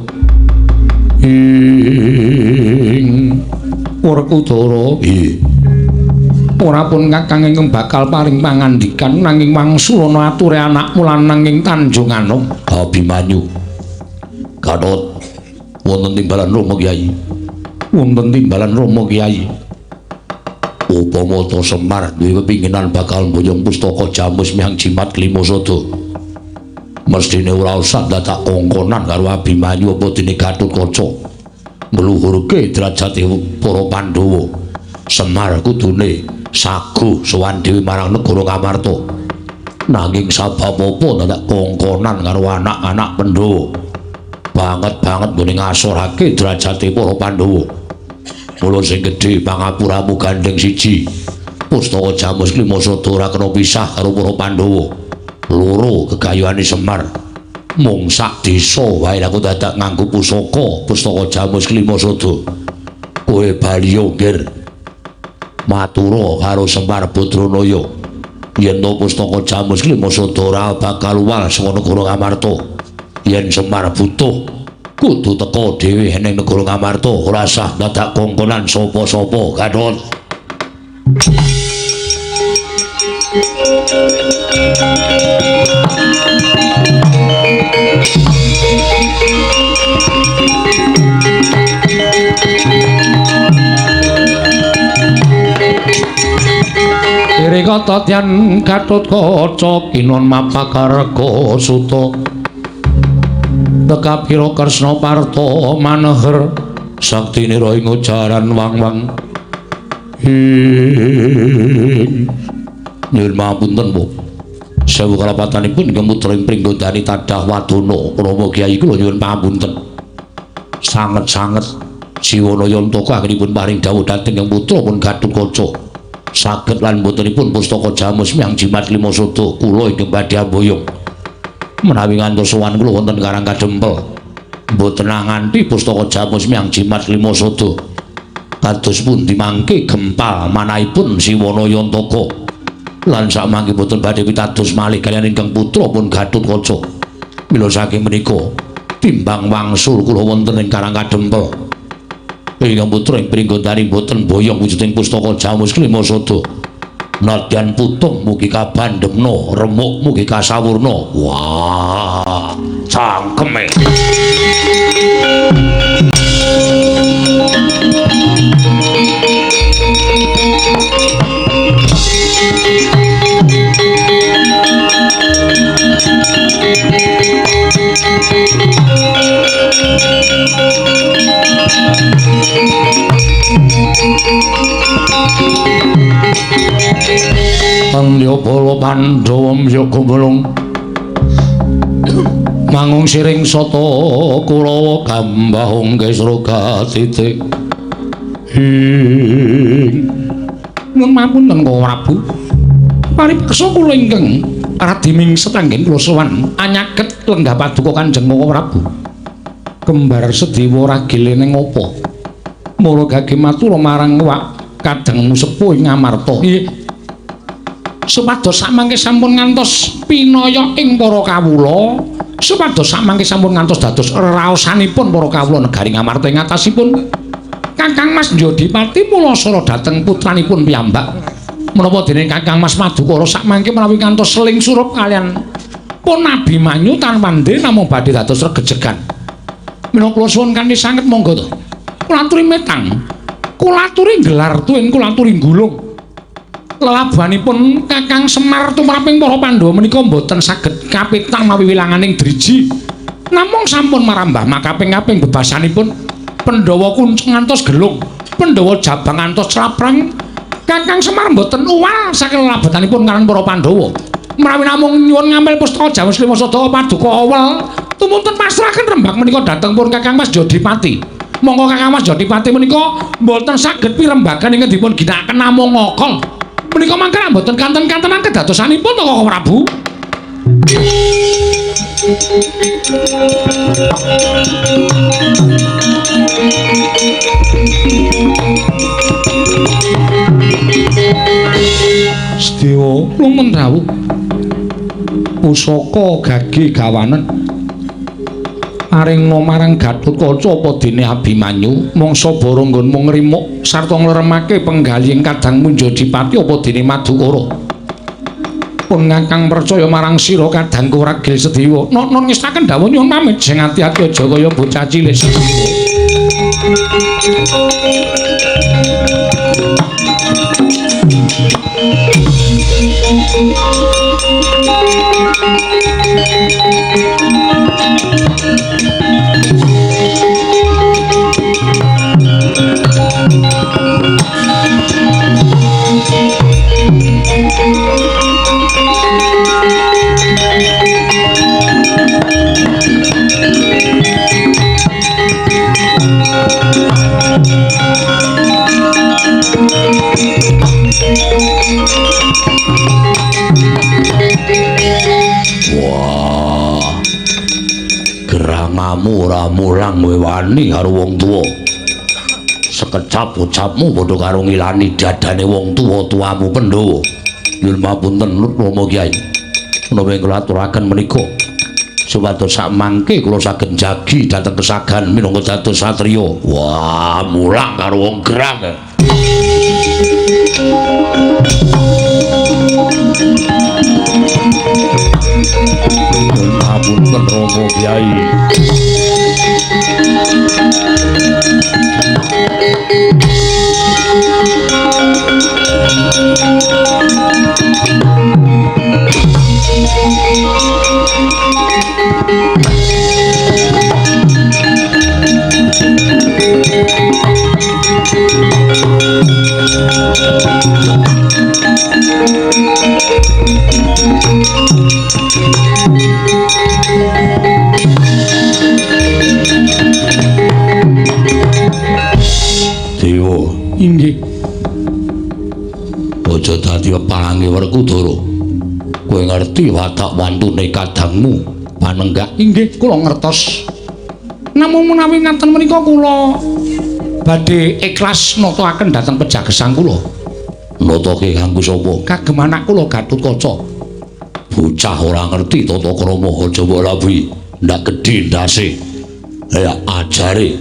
ing Werkudara. Ora pun kakang ingkang bakal paring pangandikan nanging wangsulana ature anakmu lanang ing Tanjung Anom. Abimanyu. Gatot wonten timbalan Rama Kyai. Wonten timbalan Rama Kyai. Upama ta Semar duwe pepinginan bakal mboyong pustaka Jamus miyang Jimat Klima Sada. Mesthine ora usah dadak kongkonan karo Abimanyu apa dene Gatotkaca. Ngluhurke derajate para Pandhawa. Semar kudune saguh sowan dhewe marang negara Ngamarta. Nanging sabab apa dadak kongkonan karo anak-anak Pandhawa? Banget-banget nggone ngasorake derajate para Pandhawa. Mula sing gedhe pangapuramu gandeng siji. Pustaka Jamus Klima Sada ora kena pisah karo para Pandhawa. Loro gegayuhane Semar. Mung sak desa wae aku dadak nganggo pusaka pustaka Jamus Klima Sada. Kowe bali nggir. Matura karo Semar Badranaya yen to pustaka Jamus Klima Sada ora bakal uwal saka negara Ngamarta. Yen Semar butuh kudu teka dhewe ning negara Ngamarta, ora sah dadak kongkonan sapa-sapa. Gatot. Rika Katatyan Gatotkaca kinon mapakarga suta tekapira Kresna Parta maneher saktinira ing ujaran wang-wang. Ing nyuwun pangapunten Bu. Sewu kalapatanipun ingkang putra ing Pringgondani tadah wadana Rama Kyai kula nyuwun pangapunten. Sanget-sanget Siwana Yantaka anggenipun paring dawuh dhateng ingkang putra pun Gatotkaca. Saged lan botenipun pustaka Jamus Miang Jimat Lima Sada kula ingkang badhe amboyong. Menawi ngantos sowan kula wonten Karang Kadempel. Mboten nganti pustaka Jamus Miang Jimat Lima Sada. Kados pundi mangke gempal manahipun Siwana Yantaka. Lan samangke boten badhe pitados malih kaliyan ingkang putra pun Gatotkaca. Mila saking menika timbang wangsul kula wonten ing Karang Kadempel. Ingkang putra ing Pringgondani boten boyong wujuding pustaka Jamus Lima Sada. Nadyan putung mugi kabandhemna, remuk mugi kasawurna. Wah, cangkeme. Pandya para Pandhawa mbya gumulung mangung siring sata Kurawa gambahung kesra titik. Ing nyuwun pangapunten Kang Prabu. Paripeksa kula ingkang radi mingset anggen kula sowan anyaget lenggah paduka Kanjeng Kang Prabu. Kembar Sedewa ragile ning apa? Mula gage matur marang wak kadang sepuh ing Amarta. Nggih. Supados samangke sampun ngantos pinaya ing para kawula, supados samangke sampun ngantos dados raosanipun para kawula negari Ngamarta ing atasipun Kakang Mas Jodipati mulasara dhateng putranipun piyambak. Menapa dene Kakang Mas Madukara samangke menawi ngantos seling surup kaliyan pun Abimanyu tanpa namung badhe dados regejegan. Menawa kula suwun kanthi sanget monggo to. Kula aturi metang, kula aturi gelar tuwin, kula aturi gulung. Lelabuhanipun Kakang Semar tumraping para Pandhawa menika mboten saged kapitang mawi wilanganing driji. Namung sampun marambah makaping-kaping bebasanipun Pandhawa kuncung ngantos gelung, Pandhawa jabang ngantos claprang. Kakang Semar mboten uwal saking lelabuhanipun kaliyan para Pandhawa. Menawi namung nyuwun ngambil pustaka Jamus Lima Sada paduka awel, tumunten pasrahaken rembag menika dhateng pun Kakang Mas Jodipati. Monggo Kakang Mas Jodipati menika mboten saged pirembagan ingkang dipun ginakaken namung ngokol. Menika mangke mboten kanten-kantenan kedadosanipun to Kang Prabu. Sedewa lumen rawuh. Pusaka gage gawanen paring marang Gatotkaca apa dene Abimanyu mangsa bara nggonmu ngrimuk sarta ngleremake penggalih kadang Munjadipati apa dene Madukara. Pun ngakang percaya marang sira kadangku ragil Sedewa. Nok-nok ngestaken dawuh nyuwun pamit sing ati-ati aja kaya bocah cilik Sedewa. Wah, gerangamu ora mulang kowe wani karo wong tuwa. Sekecap ucapmu padha karo ngilani dadane wong tuwa-tuwamu Pandhawa. Nyuwun pamunten Rama Kyai. Menawi kula aturaken menika supados samangke kula saged njagi dhateng kesagan minangka dados satriya. Wah, mulang karo wong gerang. Pamunten Rama Kyai. Inggih. Aja dadi pepalange Werkudara. Kowe ngerti watak wantune kadangmu panenggak? Inggih, kula ngertos. Namung menawi ngaten menika kula badhe ikhlas nata-aken dhateng pejagesang kula. Natake kanggo sapa? Kagem anak kula Gatotkaca. Bocah ora ngerti tata krama, aja mbok labuhi. Ndak gedhe ndase. Ya ajare.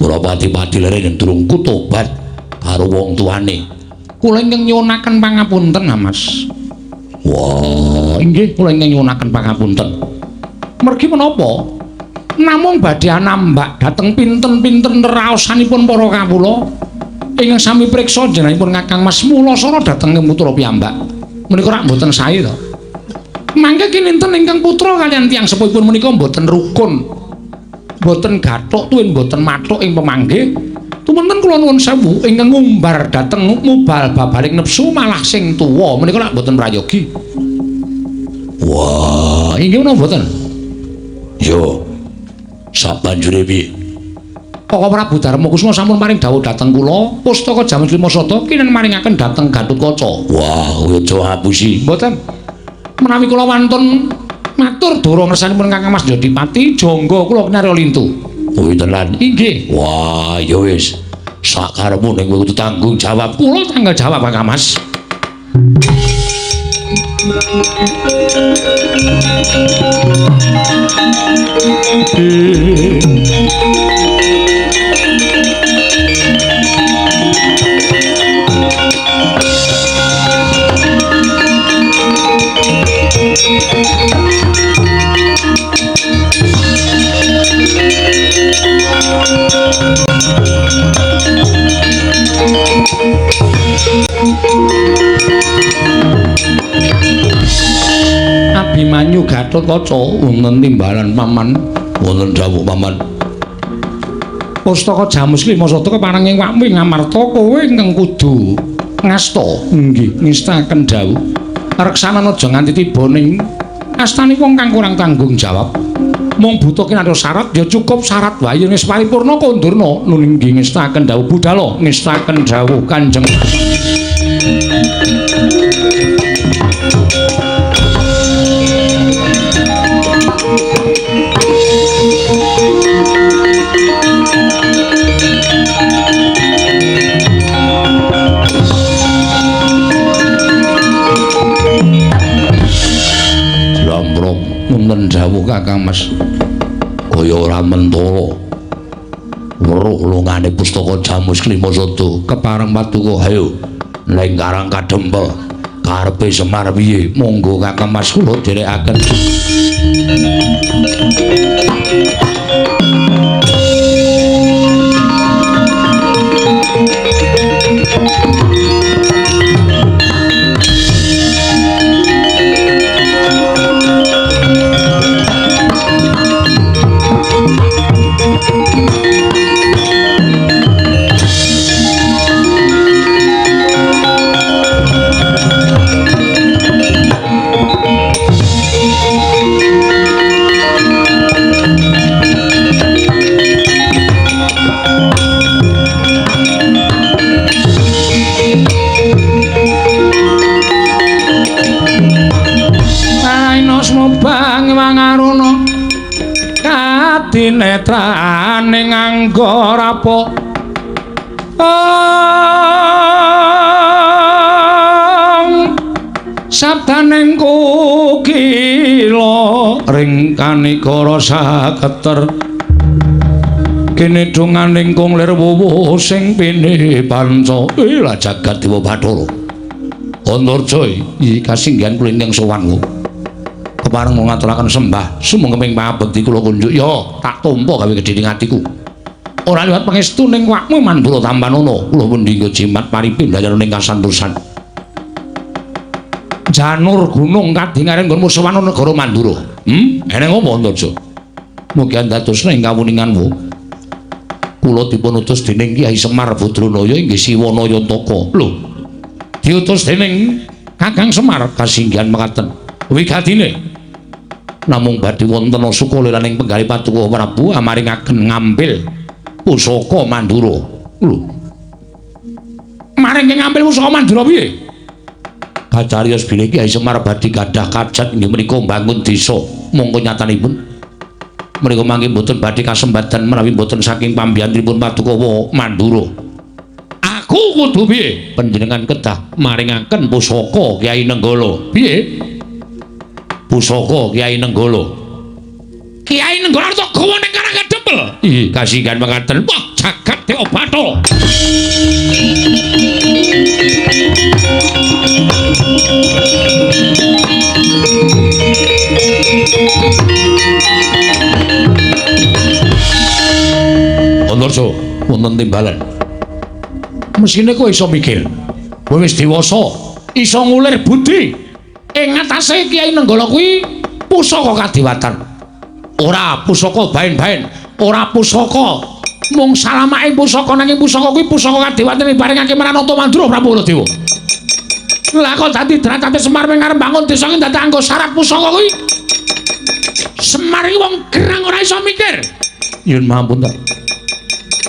Ora pati-pati lere yen durung kutobat karo wong tuane. Kula ingkang nyuwunaken pangapunten, Mas. Wah, inggih kula ingkang nyuwunaken pangapunten. Mergi menapa? Namung badhe anambak dhateng pinten-pinten raosanipun para kawula ingkang sami priksa jenengipun Kakang Mas Mulasara dhateng putra piyambak. Menika rak mboten sae to. Mangke kininten ingkang putra kaliyan tiyang sepuhipun menika mboten rukun. Mboten gathuk tuwin mboten mathuk ing pemanggih. Tumenten kula nuwun sewu ingkang ngumbar dhateng mubal babaling nepsu malah sing tuwa menika rak mboten prayogi. Wah, inggih menapa mboten? Yo. Sabanjure piye? Kaka Prabu Darmakusuma sampun paring dawuh dhateng kula, pustaka Jamus Lima Sada kinen maringaken dhateng Gatotkaca. Wah, aja ngapusi. Mboten. Menawi kula wantun matur dara ngersanipun Kakang Mas Jodipati, jangga kula kinarya lintu. Kuwi tenan. Inggih. Wah, ya wis. Sakarepmu ning kowe kudu tanggung jawab. Kula tanggung jawab Kakang Mas. Abimanyu Gatotkaca wonten timbalan paman, wonten dawuh paman. Pustaka Jamus Lima Sada kepareng ing wakmu ing Amarta kowe ingkang kudu ngasta. Inggih, ngestaken dawuh. Reksanan aja nganti tiba ning astane wong kang kurang tanggung jawab. Mung buta kinarya syarat ya cukup syarat wae yen wis paripurna kondurna. Nun inggih ngestaken dawuh budala, ngestaken dawuh Kanjeng. Jlambrok wonten dawuh Kakang Mas. Kaya ora mentala. Weruh lungane pustaka Jamus Klima Sada kepareng paduka. Hayo ning Karang Kadempel. Karepe Semar piye? Monggo Kakang Mas kula dherekaken. Dinetrane nganggo rapo sabdaning kokila ring kanikara saketer kene donganing kung lir wuwuh sing pini panca. Lah jagat dewa bathara Antarja iki kasinggihan kula ingkang sowan. Kepareng ngaturaken sembah sumangga pangabekti kula kunjuk. Ya tak tampa gawe gedhe ning atiku. Ora liwat pangestu ning wakmu Mandura tampanana. Kula pundi nggo jimat paripi ndayana ning kasantosan. Janur gunung kadingaren nggon musuhan negara Mandura. Eneng apa Antarja? Mugi andadosna ing kawuninganmu. Kula dipun utus dening Kyai Semar Badranaya inggih Siwana Yantaka. Lho. Diutus dening Kakang Semar kasinggihan mekaten. Wigatine namung badhe wonten sukalelaning penggalih Paduka Prabu amaringaken ngambil pusaka Mandura. Lho. Maring ngambil pusaka Mandura piye? Kacariyos bilih Kyai Semar badhe gadah kajat inggih menika mbangun desa. Mongko nyatanipun menika mangke mboten badhe kasembatan menawi mboten saking pambiyantunipun Paduka Mandura. Aku kudu piye? Panjenengan kedah maringaken pusaka Kyai Nenggala. Piye? Pusaka Kyai Nenggala. Kyai Nenggala arep gawa ning Karang Kedempel. Ih, kasihan mekaten. Wah, jagat dewa batara. Antarja, wonten timbalan. Mesine kowe iso mikir. Kowe wis dewasa, iso ngulir budi. Ing ngatasé Kyai Nenggala kuwi pusaka kadewatan. Ora pusaka baen-baen, ora pusaka mung salamake pusaka, nanging pusaka kuwi pusaka kadewatan diparingake marang Nata Mandura Prabu Baladewa. Lah kok dadi derajate Semar ming arep bangun desa iki dadak anggo syarat pusaka kuwi. Semar iki wong gerang ora iso mikir. Nyuwun mahapunten.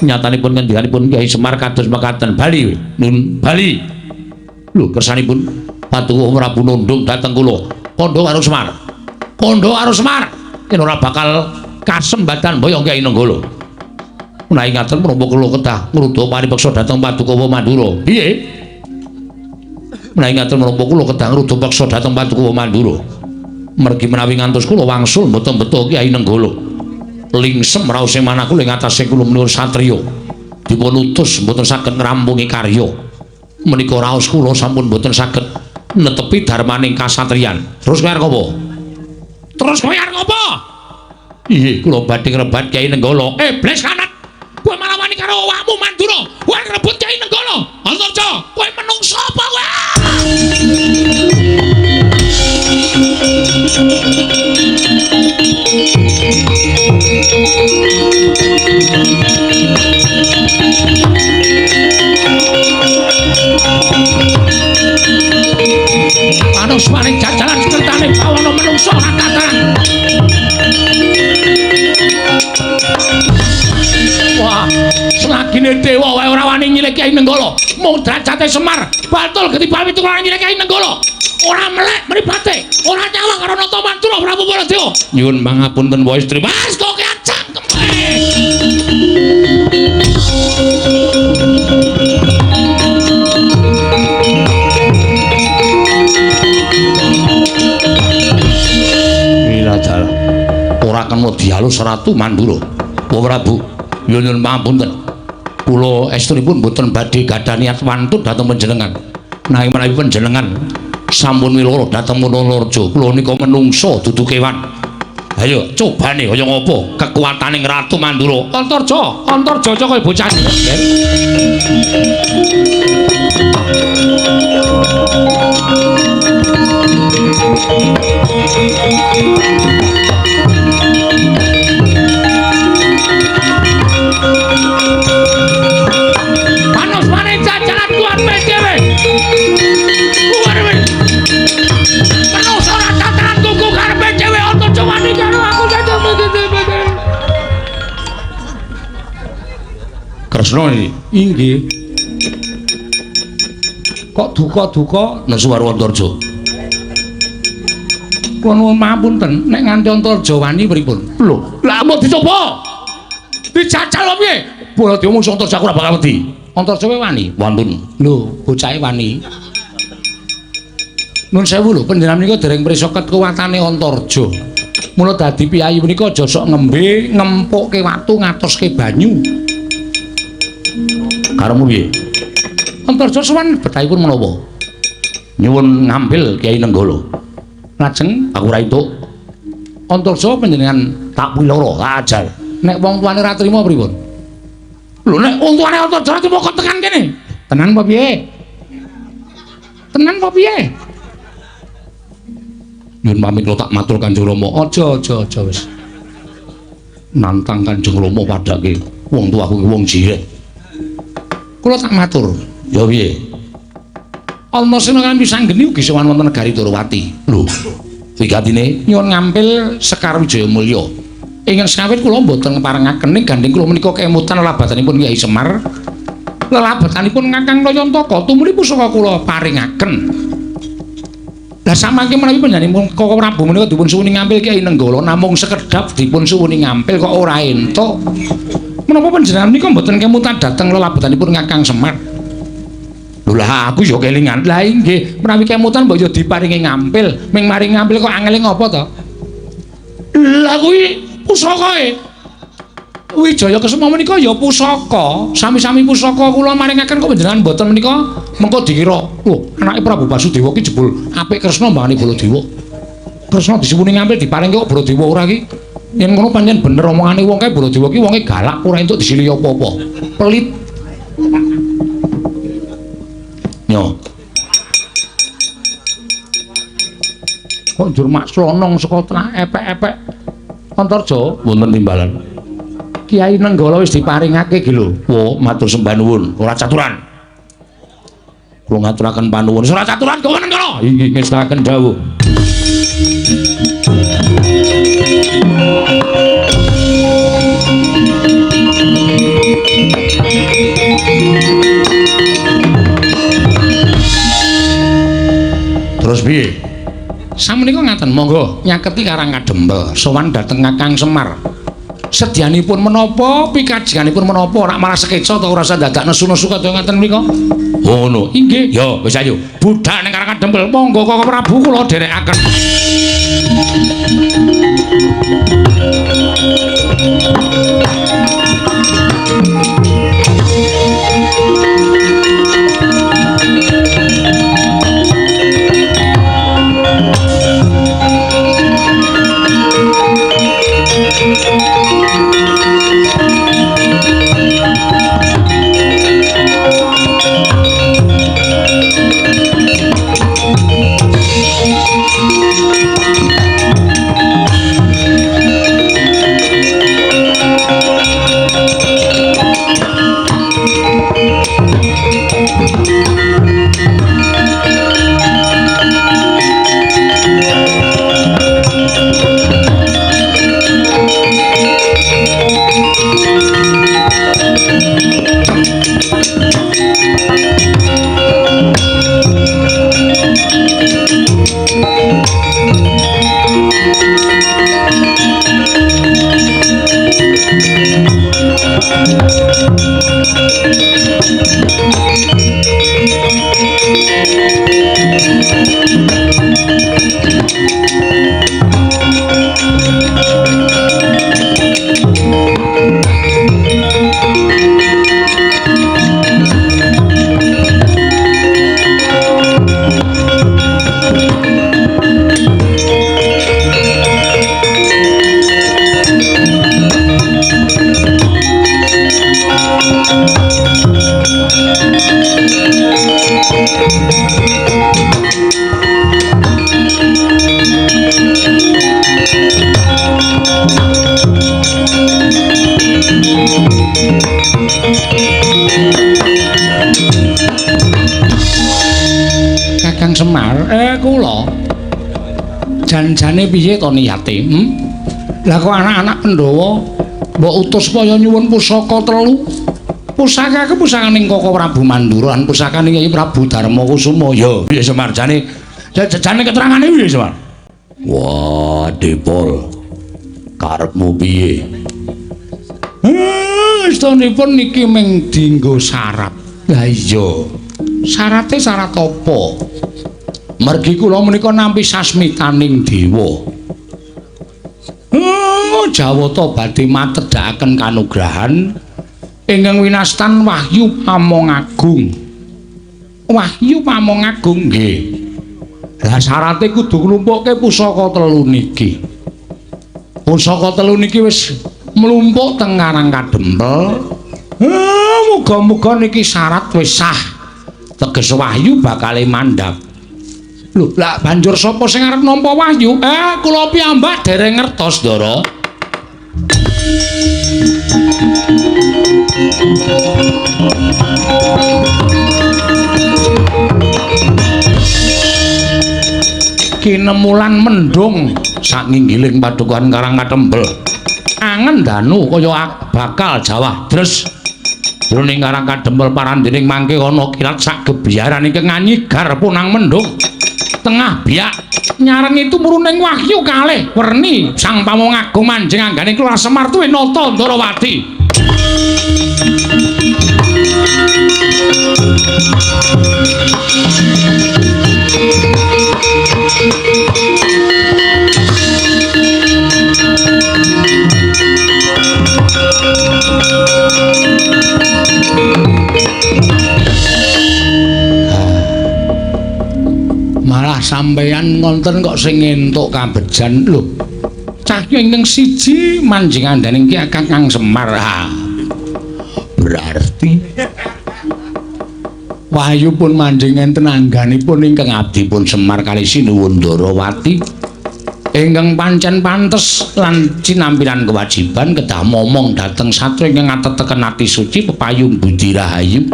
Nyatanipun ngendikanipun Kyai Semar kados mekaten. Bali, nun bali. Lho kersanipun Paduka Prabu nundung dhateng kula. Kandha karo Semar. Kandha karo Semar. Yen ora bakal kasembatan boyong Kyai Nenggala. Menawi ngaten menapa kula kedah ngruda paripeksa dhateng Paduka Mandura. Piye? Menawi ngaten menapa kula kedah ngruda peksa dhateng Paduka Mandura. Mergi menawi ngantos kula wangsul mboten beto Kyai Nenggala. Lingsem raose manah kula ing atase kula menika satriya. Dipun utus mboten saged ngrampungi karya. Menika raos kula sampun mboten saged netepi darmaning kasatriyan. Terus kowe arep apa? Terus kowe arep apa? Inggih, kula badhe ngrebat Kyai Nenggala. Iblis kanat. Kowe malah wani karo awakmu Mandura. Kowe ngrebut Kyai Nenggala. Antarja, kowe menungso apa kowe? Panusmane jajalan sekertane bawana menungso ora tataran. Wah, selagine dewa wae ora wani nyilih Kyai Nenggala. Mung derajate Semar batul getibal pitu ora nyilih Kyai Nenggala. Ora melek mripate, ora nyawang karo Nata Mandura Prabu Baladewa. Nyuwun pangapunten wae istri. Mas kok cangkem. Mila dalah. Ora kena dialus Ratu Mandura. Wa Prabu, nyuwun pangapunten. Kula estunipun mboten badhe gadah niat wantun dhateng panjenengan. Nanging menawi panjenengan sampun wiloro dhateng Munarja, kula nika menungsa dudu kewan. Ayo cobane kaya ngapa kekuataning Ratu Mandura. Antarja, Antarja kaya bocah. Panusmane jajalan kuat dhewe. Menungso ora tataran kuku karepe dhewe Antarja wani karo aku. Kresna iki. Inggih. Kok duka-duka nesu karo Antarja. Kula nuwun mapunten nek nganti Antarja wani pripun? Lho, lah mbok dicoba. Dijajal piye? Baladewa mung Antarja aku ora bakal wedi. Antarja kowe wani? Wantun. Lho, bocahe wani. Nun sewu lho, panjenengan menika dereng prisa kekuwatane Antarja. Mula dadi piyayi menika aja sok ngembe, ngempukke watu, ngatoske banyu. Karepmu piye? Antarja sowan betahipun menapa? Nyuwun ngambil Kyai Nenggala. Lajeng aku ora entuk. Antarja panjenengan tak piloro, tak ajar. Nek wong tuane ora trima pripun? Lho nek wong tuane Antarja ora trima kok tekan kene. Tenan apa piye? Tenan apa piye? Nyuwun pamit kula tak matur Kanjeng Rama. Aja aja aja wis. Nantang Kanjeng Rama padake wong tuaku ki wong jireh. Kula tak matur. Ya piye? Antasena kan pisanggeni ugi sowan wonten negari Dwarawati. Lho, wigatine nyuwun ngampil Sekar Wijaya Mulya. Ingkang sekawit kula mboten ngeparengaken ning gandeng kula menika kemutan labatanipun Kyai Semar. Lelabetanipun Kakang Nayantaka tumuli pusaka kula paringaken. Lah samangke menawi panjenenganipun Koko Prabu menika dipun suwuni ngampil Kyai Nenggala namung sekedhap dipun suwuni ngampil kok ora entuk. Menapa panjenengan menika mboten kemutan dhateng lelabetanipun Kakang Semar? Lho lah aku ya kelingan. Lah inggih, menawi kemutan mbok ya diparingi ngampil. Ming maring ngampil kok angele ngopo to? Lah kuwi pusakae. Wijaya Kesuma menika ya pusaka, sami-sami pusaka kula maringaken kok panjenengan mboten menika mengko dikira, "Lho, anake Prabu Basudewa ki jebul apik Kresna mbangane Baladewa." Kresna disuwuni ngampil diparingke kok Baladewa ora ki. Yen ngono pancen bener omongane wong kae Baladewa ki wonge galak ora entuk disilihi apa-apa. Pelit. Nyo. Kok njur mak slonong saka epek-epek Antarja wonten timbalan. Kyai Nenggala wis diparingake iki lho. Wo, matur sembah nuwun. Ora caturan. Kula ngaturaken panuwun. Ora caturan kowe Nenggala. Inggih ngestakaken dawuh. Terus piye? Samenika ngaten, monggo nyaketi Karang Kadempel, sowan dhateng Kakang Semar. Sedyanipun menapa, pikajenganipun menapa, ora malah sekeca ta ora usah dadak nesu-nesu kaya ngaten menika. Oh ngono. Inggih. Ya, wis ayo. Budhak ning Karang Kadempel, monggo Koko Prabu kula dherekaken. Kakang Semar, kula janjane piye to niyate? Lah kok anak-anak Pandhawa mbok utus supaya nyuwun pusaka telu? Pusaka ku pusakaning Koko Prabu Mandura lan pusakaning Kyai Prabu Darma Kusuma. Ya, piye Semar jane? Jane keterangane piye Semar? Wah, Depol. Karepmu piye? Istonipun niki mung dienggo syarat. Lah iya. Syarate syarat apa? Mergi kula menika nampi sasmitaning dewa. Jawata badhe matedhakaken kanugrahan ingkang winastan Wahyu Pamongagung. Wahyu Pamongagung nggih. Lah syarate kudu nglumpukke pusaka telu niki. Pusaka telu niki wis mlumpuk teng Karang Kadempel. Muga-muga niki syarat wis sah. Teges wahyu bakale mandhap. Lho, lah banjur sapa sing arep nampa wahyu? Kula piyambak dereng ngertos, Ndara. Kinemulan mendung saknginggiling padukuhan Karang Kadempel. Angen danu kaya bakal jawah dres. Jroning Karang Kadempel parandening mangke ana kilat sak gebiyaran ingkang nganyigar punang mendung. Tengah biak nyarengi tumruning wahyu kalih werni Sang Pamong Agung manjing anggane Kelurahan Semar tuwin nata Ndarawati. Malah sampeyan ngonten kok sing entuk kabejan lho. Cahya ingkang siji manjing andaning ki Kakang Semar. Ha. Berarti wahyu pun manjing enten angganipun ingkang abdipun Semar kalih Sinuwun Ndarawati ingkang pancen pantes lan cinampilan kewajiban kedah momong dhateng satria ingkang ateteken ati suci pepayung budi rahayu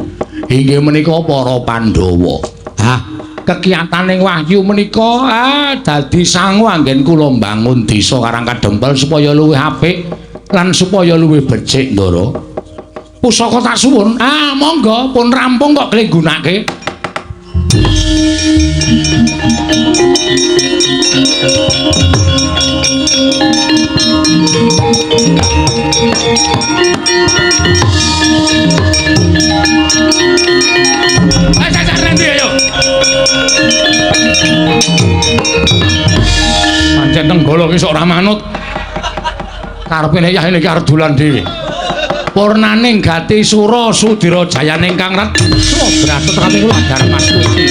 inggih menika para Pandhawa. Hah, kekiyataning wahyu menika dadi sangu anggen kula mbangun desa Karang Kadempel supaya luwih apik lan supaya luwih becik, Ndara. Pusaka tak suwun. Ah, monggo pun rampung kok kle nggunake. Ayo cacar nanti ayo. Pancen Tenggala ki sok ora manut. Karepe nek yah iki arep dolan dhewe. Purnaning gati sura sudira jayaning kang ret. Brasut rame kula Darmastuti.